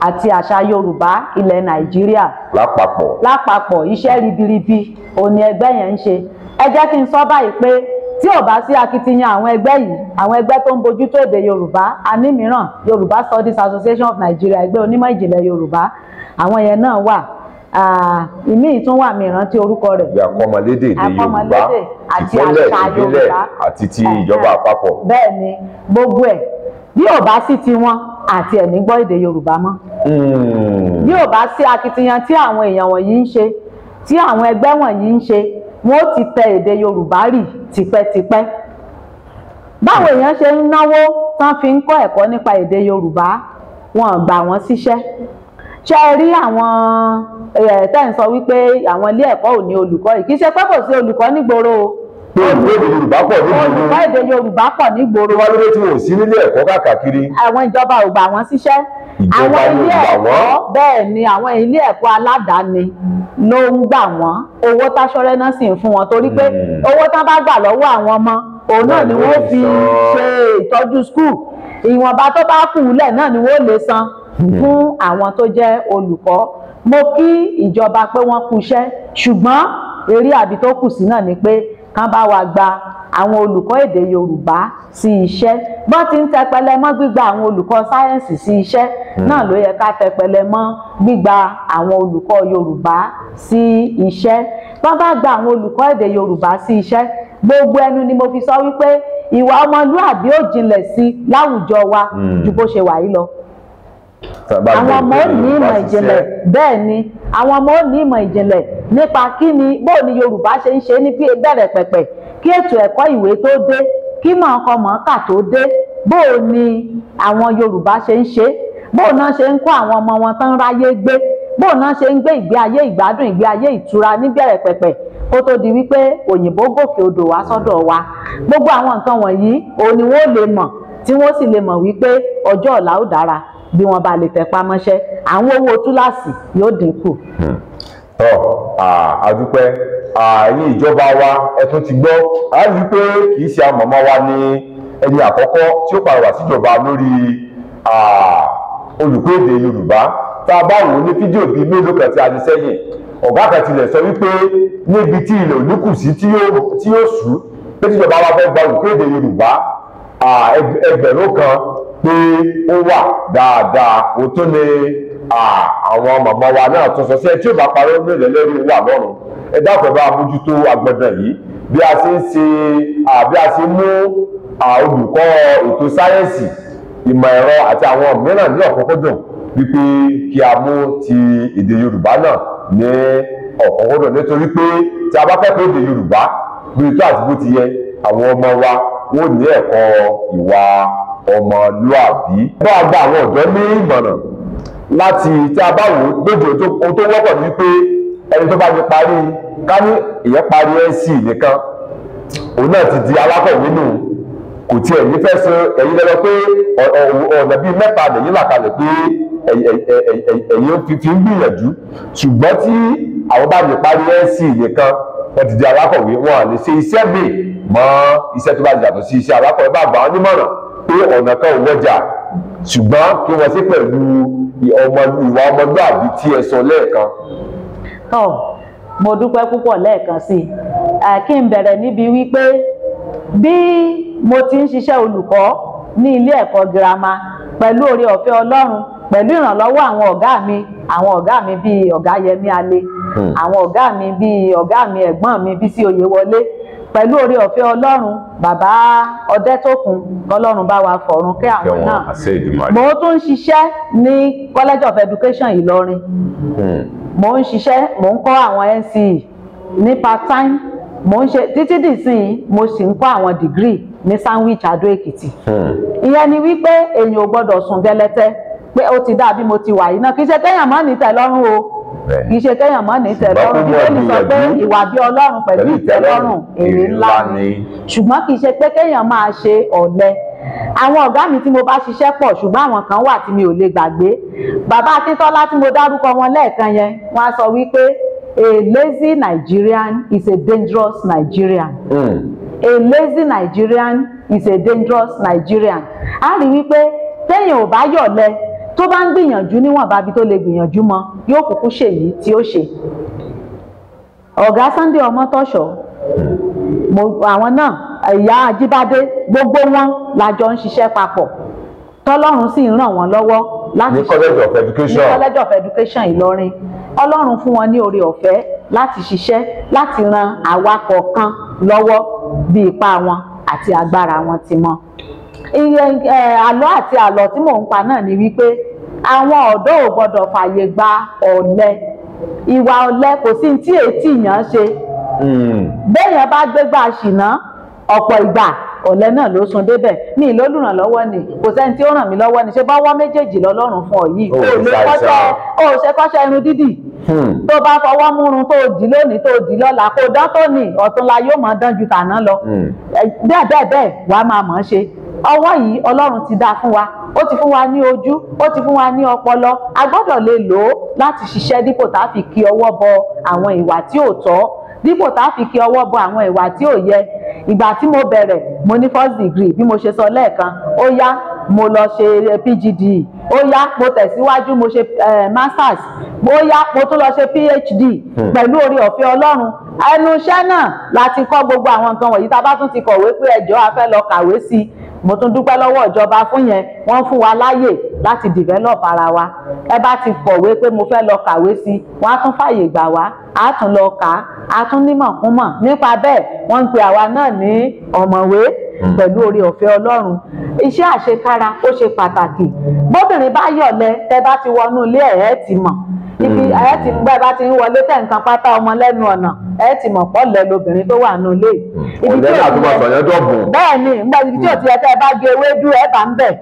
àti àṣà Yorùbá ilẹ̀ Nàìjíríà lápapọ̀. Iṣẹ́ ribiribi òní ẹgbẹ́ yẹn ń ṣe. Ẹ jẹ́ kí n sọ báyìí pé tí ò bá sí akitiyan àwọn ẹgbẹ́ yìí, àwọn ẹgbẹ́ tó ń bójútó èdè Yorùbá, a ní mìíràn Yorùbá Studies Association of Nigeria, ẹgbẹ́ onímọ̀ ìjìnlẹ̀ Yorùbá, àwọn yẹn náà wà. Ìmíì tún wà mìíràn tí orúkọ rẹ̀ akọ́mọlédè èdè Yorùbá àti àṣà Yorùbá àti ti ìjọba àpapọ̀. Bẹ́ẹ̀ ni, gbogbo ẹ̀ bí ò bá sí tiwọn àti ẹ̀ ní gbọ́ èdè Yorùbá mọ́. Bí ò bá sí akitiyan tí àwọn èèyàn wọ̀nyí ń ṣe, tí àwọn ẹgbẹ́ wọ̀nyí ń ṣe, wọ́n ó ti tẹ èdè Yorùbá rì tipẹ́tipẹ́. Báwo èèyàn ṣe ń náwó tán fi ń kọ́ ẹ̀kọ́ nípa èdè Yorùbá, wọn gbà wọ́n síṣẹ́. Ṣé ẹ rí àwọn tẹ́ ń sọ wípé àwọn ilé ẹ̀kọ́ ò ní olùkọ́ yìí, kì í ṣe pé kò sí olùkọ́ nígboro o. Olùkọ́ èdè Yorùbá pọ̀ nígboro. Olùkọ́ èdè Yorùbá pọ̀ nígboro. Wọ́n lóde tí wọn ò sí nílé ẹ̀kọ́ káàkiri. Àwọn ìjọba ò gbà wọ́n síṣẹ́. Ìjọba ló gbà wọ́n. Bẹ́ẹ̀ ni, àwọn ilé ẹ̀kọ́ aládàáni ló ń gbà wọ́n. Owó táṣọ́rẹ́ náà sì ń fún wọn, torí pé owó tán bá gbà lọ́wọ́ àwọn ọmọ òun náà ni wọ́n fi ṣe ìtọ́jú skul. Ìwọ̀nba tó bá kù lẹ̀ náà ni wọ́n lè san fún àwọn tó jẹ́ olùkọ́. Mo kí ìjọba pé wọ́n kú iṣẹ́, ṣùgbọ́n eré àbí tó kù sí náà ni pé kán bá wa gba àwọn olùkọ́ èdè Yorùbá sí iṣẹ́. Bọ́n ti ń tẹpẹlẹ mọ́ gbígba àwọn olùkọ́ sáyẹ́ǹsì sí iṣẹ́ náà ló yẹ ká tẹpẹlẹ mọ́ gbígba àwọn olùkọ́ Yorùbá sí iṣẹ́. Bọ́n bá gba àwọn olùkọ́ èdè Yorùbá sí iṣẹ́, gbogbo ẹnu ni mo fi sọ wípé ìwà ọmọlúàbí ó jinlẹ̀ sí láwùjọ wa ju bó ṣe wà yìí lọ. Àwọn ọmọ ò ní ìmọ̀ ìjìnlẹ̀. Bẹ́ẹ̀ ni, àwọn ọmọ ò ní ìmọ̀ ìjìnlẹ̀ nípa kí ni bó ni Yorùbá ṣe ń ṣe ní bẹ̀rẹ̀ pẹ̀pẹ̀, kí ètò ẹ̀kọ́ ìwé tó dé, kí mọ̀ọ́kọ-mọ̀ọ́kà tó dé, bó ni àwọn Yorùbá ṣe ń ṣe, bó náà ṣe ń kọ́ àwọn ọmọ wọn tán ráyé gbé, bó náà ṣe ń gbé ìgbé ayé ìgbádùn, ìgbé ayé ìtura níbẹ̀rẹ̀ pẹ̀pẹ̀ kó tó di wípé òyìnbó gòkè odò wá sọ́dọ̀ wa. Gbogbo àwọn nǹkan wọ̀nyí òun ni wọ́n lè mọ̀, tí wọ́n sì lè mọ̀ wípé ọjọ́ ọ̀la ó dára bí wọ́n bá lè tẹpá mọ́ṣẹ́. Àwọn owó túláàsì yóò dínkù. Tọ́ àdúpẹ́ ẹ̀yin ìjọba wa, ẹ tún ti gbọ́ a rí i pé kì í ṣe àmọ̀mọ́ wa ní ẹni àkọ́kọ́ tí ó pàrọwà síjọba lórí olùkọ́ èdè Yorùbá. Tá a bá wò ó ní fídíò bíi mélòó kan tí a ti sẹ́yìn, ọ̀gá kan tilẹ̀ sọ wípé níbi tí ilẹ̀ òní kù sí tí yóò sú, pé tíjọba wa fẹ́ gba olùkọ́ èdè Yorùbá 1,000 pé ó wà dáadáa. Ó tún ní àwọn màmá wa náà tún sọ sí ẹ tí ò bá parọ́ ní ìlẹ́lẹ́rìí wà lọ́rùn. Ẹ dákun, ẹ bá mójútó agbọ̀dàn yìí bí a ṣe ń ṣe, bí a ṣe mú olùkọ́ ètò sáyẹ́ǹsì, ìmọ̀ ẹ̀rọ àti àwọn mìíràn ní ọ̀kúnkúndùn, wípé kí a mú ti èdè Yorùbá náà ní ọ̀kúnkúndùn, nítorí pé tí a bá kẹ́kọ̀ọ́ èdè Yorùbá bí tó àti bó ti yẹ, àwọn ọmọ wa wọ́n ní ẹ̀kọ́ ìwà ọmọlúàbí. Bá a gba àwọn ọ̀dọ́ ní ìmọ̀ràn láti tí a bá wò lóde ohun tó wọ́pọ̀ ní pé ẹni tó bá ti parí, ká ní ìyẹn parí NC nìkan, òun náà ti di alákọ̀wé nù. Kò tiẹ̀ ní fẹ́ sọ ẹ̀yin lọ́dọ̀ pé ọ̀nà bíi mẹ́ta lẹ́yìn là kalẹ̀ pé ẹ̀yin fi ń gbìyànjú, ṣùgbọ́n tí àwọn bá lè parí NCE nìkan wọ́n ti di alákọ̀wé, wọn à lè ṣe iṣẹ́ míì mọ́ iṣẹ́ tó bá yàtọ̀ sí iṣẹ́ alákọ̀wé. Bá gbà wọ́n nímọ̀ràn pé ọ̀nà kan ò wọ́jà, ṣùgbọ́n kí wọ́n ṣe pẹ̀lú ìwà ọmọlúàbí tí ẹ sọ lẹ́ẹ̀kan. Tọ́ mo dúpẹ́ púpọ̀ lẹ́ẹ̀kan sí i. Kí n bẹ̀rẹ̀ níbi wípé bí mo ti ń ṣiṣẹ́ olùkọ́ ní ilé ẹ̀kọ́ girama pẹ̀lú oore ọ̀fẹ́ Ọlọ́run, pẹ̀lú ìrànlọ́wọ́ àwọn ọ̀gá mi, àwọn ọ̀gá mi bíi ọ̀gá Yẹmí Ale, àwọn ọ̀gá mi bíi ọ̀gá mi ẹ̀gbọ́n mi Bísí Oyèwọlé, pẹ̀lú oore ọ̀fẹ́ Ọlọ́run bàbá Ọdẹ́tókun, kọlọ́run bá wa fọ̀run kẹ́ àwọn náà. Mo tún ń ṣiṣẹ́ ní College of Education Ìlọrin. Mo ń ṣiṣẹ́, mo ń kọ́ àwọn NCE ní part time, mo ń ṣe títí dìsín, mo sì ń kọ́ àwọn degree ní Sandwich Adó Èkìtì. Ìyẹn ni wípé èèyàn ò gbọ́dọ̀ sùn gẹlẹtẹ pé ó ti dà bí mo ti wà yìí náà. Kì í ṣe kéèyàn má ní ìtẹ́lọ́rùn o, kì í ṣe kéèyàn má ní ìtẹ́lọ́rùn. Bíbélì sọ pé ìwà bí Ọlọ́run pẹ̀lú ìtẹ́lọ́rùn èrè ńlá ni, ṣùgbọ́n kì í ṣe pé kéèyàn máa ṣe ọ̀lẹ. Àwọn ọ̀gá mi tí mo bá ṣiṣẹ́ pọ̀, ṣùgbọ́n àwọn kan wà tí mi ò lè gbàgbé. Bàbá Akíntọ́lá tí mo dárúkọ wọn lẹ́ẹ̀kan yẹn, wọ́n á sọ wípé a lazy Nigerian is a dangerous Nigerian. A lazy Nigerian is a dangerous Nigerian. A rí wípé téèyàn ò bá yọ̀lẹ, tó bá ń gbìyànjú níwọ̀nba bí tó lè gbìyànjú mọ́, yóò kúkú ṣèyí tí ó ṣe. Ọ̀gá Sunday Ọmọ́tọ́ṣọ̀, àwọn náà, ìyá Ajíbádé, gbogbo wọn la jọ ń ṣiṣẹ́ papọ̀, tọ́lọ́run sì ń ràn wọ́n lọ́wọ́ láti ní College of Education, ní College of Education Ìlọrin. Ọlọ́run fún wọn ní oore ọ̀fẹ́ láti ṣiṣẹ́, láti ran àwa kọ̀ọ̀kan lọ́wọ́ bí ipá wọn àti agbára wọn ti mọ. Àlọ́ àti àlọ́ tí mò ń pa náà ni wípé àwọn ọ̀dọ́ ò gbọ́dọ̀ fààyè gba ọ̀lẹ. Ìwà ọ̀lẹ kò sí tí ètí yàn ṣe. Béèyàn bá gbégbá ṣìnà, ọ̀pọ̀ ìgbà ọ̀lẹ náà ló sun débẹ̀. Mi ìlólùrànlọ́wọ́ ni, kò sẹ́ni tí ó ràn mí lọ́wọ́ ni. Ṣé bọ́wọ́ méjèèjì lọ́lọ́run fún ọ yìí? O ò ṣe kọ́ṣẹ́ irun dídì. Tó bá fọwọ́ múrun tó dì lónìí tó dì lọ́la, kò dán tó ní ọ̀túnla yóò máa dán ju tàná lọ. Bẹ́ẹ̀ bẹ́ẹ̀ bẹ́ẹ̀ wàá máa mọ̀ ọ́n ṣe. Ọwọ́ yìí Ọlọ́run ti dá fún wa, ó ti fún wa ní ojú, ó ti fún wa ní ọpọlọ. A gbọ́dọ̀ lè lò ó láti ṣiṣẹ́ dípò tá a fi kí ọwọ́ bọ àwọn ìwà tí ò tọ́, dípò tá a fi kí ọwọ́ bọ àwọn ìwà tí ò yẹ. Ìgbà tí mo bẹ̀rẹ̀, mo ní first degree bí mo ṣe sọ lẹ́ẹ̀kan, ó yá mo lọ ṣe PGD, ó yá mo tẹ̀síwájú mo ṣe masters, ó yá mo tún lọ ṣe PhD pẹ̀lú oore ọ̀fẹ́ Ọlọ́run. Ẹnu iṣẹ́ náà láti kọ́ gbogbo àwọn nǹkan wọ̀nyí. Tá a bá tún ti kọ̀wé pé ẹjọ́ a fẹ́ lọ kàwé sí i, mo tún dúpẹ́ lọ́wọ́ ìjọba fún yẹn, wọ́n fún wa láyè láti develop ara wa. Ẹ bá ti kọ̀wé pé mo fẹ́ lọ kàwé sí i, wọ́n á tún fàyè gbà wá, á tún lọ kà á, á tún nímọ̀ kún mọ̀. Nípa bẹ́ẹ̀ wọ́n ń pe àwa náà ní ọ̀mọ̀wé pẹ̀lú oore ọ̀fẹ́ Ọlọ́run. Iṣẹ́ àṣekára ó ṣe pàtàkì. Bóbìnrin bá yọ̀lẹ, tẹ́ bá ti wọnú ilé ẹ̀ ẹ́ ti mọ̀. Ibi ẹ̀ ti gbẹ́ bá ti ń wọlé tẹ̀ nǹkan pátá ọmọ lẹ́nu ọ̀nà, ẹ̀ ti mọ̀ pọ́lẹ̀ lobìnrin tó wà nù ilé. Ọ̀lẹ́ náà tó máa sọ̀yàn dọ̀bùn. Bẹ́ẹ̀ ni, nígbà ibi tí ò ti yẹ kẹ́ ẹ bá gé ewédú ẹ̀ bá ń bẹ̀,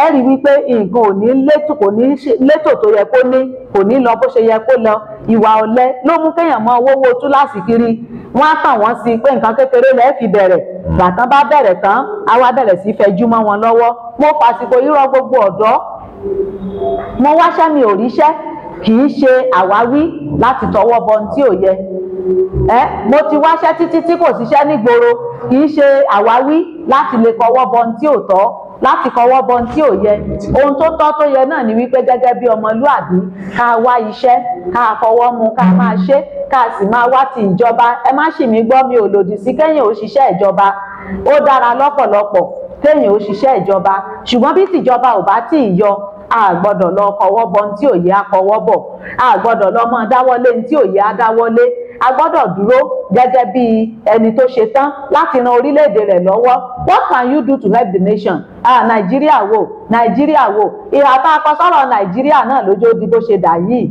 ẹ rí wípé nǹkan ò ní létò, kò ní létò tó yẹ kó ní, kò ní lọ bó ṣe yẹ kó lọ. Ìwà ọ̀lẹ ló mú kéèyàn mọ owó owó túláàsì kiri. Wọ́n á tàn wọ́n sí pé nǹkan kékeré lẹ́ẹ̀ fi bẹ̀rẹ̀. Gbàtán bá bẹ̀rẹ̀ tán, á wá bẹ̀rẹ̀ sí fẹjú mọ́ wọn lọ́wọ́. Mo fàsìkò yírọ gbogbo ọ̀dọ́, mo wáṣẹ́ mi ò ríṣẹ́, kì í ṣe àwáwí láti tọwọ́ bọ ohun tí ò yẹ. Mo ti wáṣẹ́ títí tí kò síṣẹ́ nígboro, kì í ṣe àwáwí láti lè kọwọ́ bọ ohun tí ò tọ́, láti kọwọ́ bọ ohun tí ò yẹ. Ohun tó tọ́ tó yẹ náà ni wípé gẹ́gẹ́ bí ọmọlúàbí, ká wá iṣẹ́, ká fọwọ́ mu, ká máa ṣe, ká sì máa wá ti ìjọba. Ẹ má ṣì mí gbọ́, mi ò lòdì sí kéèyàn ó ṣiṣẹ́ ìjọba. Ó dára lọ́pọ̀lọpọ̀ kéèyàn ó ṣiṣẹ́ ìjọba, ṣùgbọ́n bí tìjọba ò bá tí ì yọ, a gbọ́dọ̀ lọ kọwọ́ bọ ohun tí ò yẹ á kọwọ́ bọ̀, a gbọ́dọ̀ lọ mọ dáwọ́lé ohun tí ò yẹ á dáwọ́lé. A gbọ́dọ̀ dúró gẹ́gẹ́ bí ẹni tó ṣe tán láti ran orílẹ̀-èdè rẹ̀ lọ́wọ́. What can you do to help the nation? Nàìjíríà wò, Nàìjíríà wò, ìhà tá a kọ sọ́rọ̀ Nàìjíríà náà lójó di bó ṣe dà yìí.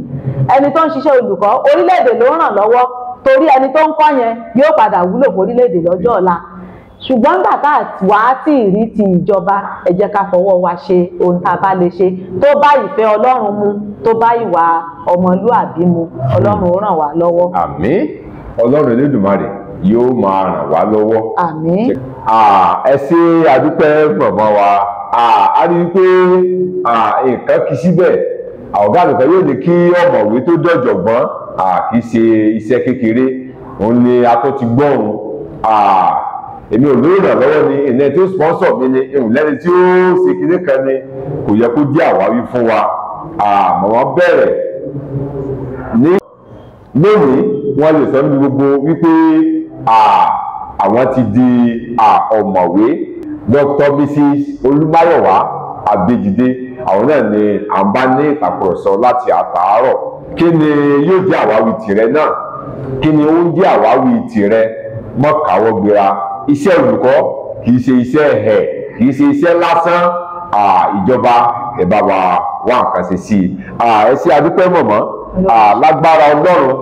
Ẹni tó ń ṣiṣẹ́ olùkọ́, orílẹ̀-èdè ló ń ràn lọ́wọ́, torí ẹni tó ń kọ́ yẹn yóò padà wúlò fún orílẹ̀-èdè lọ́jọ́ ọ̀la. Ṣùgbọ́n nígbà tá a wà á tí ì rí ti ìjọba, ẹ jẹ́ ká fọwọ́ wa ṣe ohun tá a bá lè ṣe tó bá ìfẹ́ Ọlọ́run mu, tó bá ìwà ọmọlúàbí mu. Ọlọ́run ó ràn wá lọ́wọ́. Àmín. Ọlọ́run Elédùmarè yóò máa ràn wá lọ́wọ́. Àmín. Ẹ ṣé adúpẹ́ mọ̀mọ́ wa. A rí i pé nǹkan kì í síbẹ̀. Ọ̀gá mi kan yóò ní kí ọ̀mọ̀wé tó dọ̀jọ̀gbọ́n kì í ṣe iṣẹ́ kékeré, òun ni a tó ti gbọ́ òun. Èmi ò lórí ìrànlọ́wọ́ ni, ìyẹn tí ó sponsor mi ni, ìhùn lẹ́ni tí ó ṣe kinní kan ni, kò yẹ kó jẹ́ àwáwí fún wa. Mọ̀mọ́ bẹ̀rẹ̀ ní lónìí, wọ́n lè sọ níbi gbogbo wípé àwọn ti di ọ̀mọ̀wé Dr. Mrs. Olúmáyọ̀wá Abéjídé. Àwọn náà ni à ń bá ní ìtàkùrọ̀sọ láti àtàárọ̀. Kí ni yóò jẹ́ àwáwí tìrẹ náà? Kí ni ó ń jẹ́ àwáwí tìrẹ? Mọ́ káwọ́ gbéra. Iṣẹ́ olùkọ́ kì í ṣe iṣẹ́ ẹ̀, kì í ṣe iṣẹ́ lásán. Ìjọba ẹ bá wa wá nǹkan ṣe sí i. Ẹ ṣé adúpẹ́ mọ̀mọ́. Lágbára Ọlọ́run,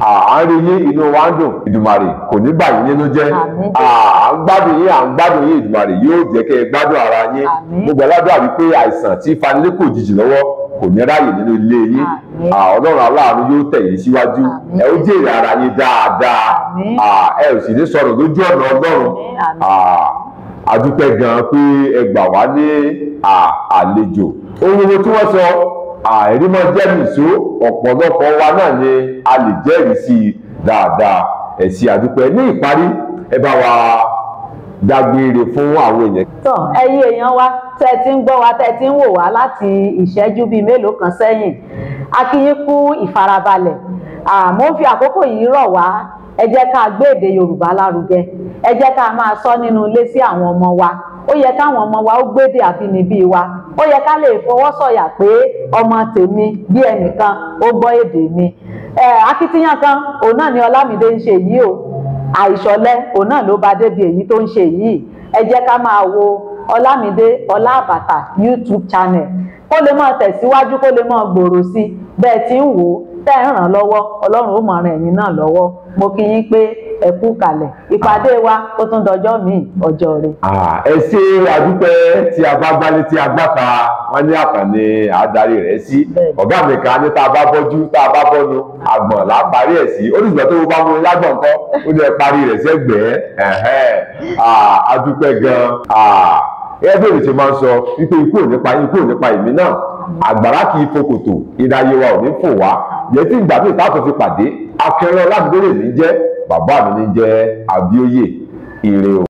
à ń rí yín, inú wa ń dùn. Ìdùmarè kò ní bà yín nínú jẹ́. À ń gbádùn yín, à ń gbádùn yín. Ìdùmarè yóò jẹ́ kẹ́ ẹ gbádùn ara yín. Mo gbàdúrà wípé àìsàn tí fanilé kò jìjì lọ́wọ́ kò ní ráàyè nínú ilé yín. Ọlọ́run aláàánú yóò tẹ̀ yín síwájú. Ẹ ó jèrè ara yín dáadáa. Ẹ ò sì ní sọ̀rọ̀ lójú ọ̀nà Ọlọ́run. A dúpẹ́ gan pé ẹ gbà wá ní àlejò. Ohun gbogbo tí wọ́n sọ àìrí mọ́ jẹ́rìí ọ̀pọ̀lọpọ̀ wa náà ni a lè jẹ́rìí sí i dáadáa. Ẹ ṣé àdúpẹ́. Ní ìparí, ẹ bá wa dágbére fún àwọn èèyàn. Tọ́ ẹ̀yin èèyàn wa tẹ́ ti ń gbọ́ wa, tẹ́ ti ń wò wá láti ìṣẹ́jú bíi mélòó kan sẹ́yìn, a kí yín kú ìfarabalẹ̀. Mo ń fi àkókò yìí rọ̀ wá, ẹ jẹ́ ká gbé èdè Yorùbá lárugẹ, ẹ jẹ́ ká máa sọ nínú ilé sí àwọn ọmọ wa. Ó yẹ káwọn ọmọ wa ó gbédè àbínibí wa. Ó yẹ ká lè fọwọ́sọ̀yà pé ọmọ tèmi bí ẹnìkan ó gbọ́ èdè mi. Akitiyan kan òun náà ni Ọlámídé ń ṣe yìí o. Àìṣọ̀lẹ òun náà ló bá débi èyí tó ń ṣe yìí. Ẹ jẹ́ ká máa wo Ọlámídé Ọláàbàtà YouTube channel kó lè máa tẹ̀síwájú, kó lè máa gbòòrò sí i. Bẹ́ẹ̀ tí ń wò ó, tẹ́ ń ràn lọ́wọ́, Ọlọ́run ó máa ràn ẹ̀yin náà lọ́wọ́. Mo kí yín pé ẹ kú kalẹ̀. Ìpàdé wa ó tún dọjọ́ míì, ọjọ́ rẹ̀. Ẹ ṣé adúpẹ́. Tí a bá gbálé tí a gbàta, wọ́n ní àkànní àádarí rẹ̀ sí. Ọ̀gá mi kan ní tá a bá bọ́jú, tá a bá bọ́nu, àgbọ̀n là á parí ẹ̀ sí. Ó ní ìgbà tó bá mú lágbọ̀n kọ́, ó ní ẹ parí rẹ̀ sẹ́gbẹ̀ẹ́. Adúpẹ́ gan-an. Ẹ bí èmi ṣe máa ń sọ wípé ikú ò nípa ikú ò nípa èmi náà. Àgbàrá kì í fokòtò, ìdáyé wa ò ní fò wá. Yẹn tí ìgbà míì táàtò fi pàdé, Akínrán Ọlámídé lè ní jẹ́, bàbá mi ní jẹ́ Abíóyè. Ire o.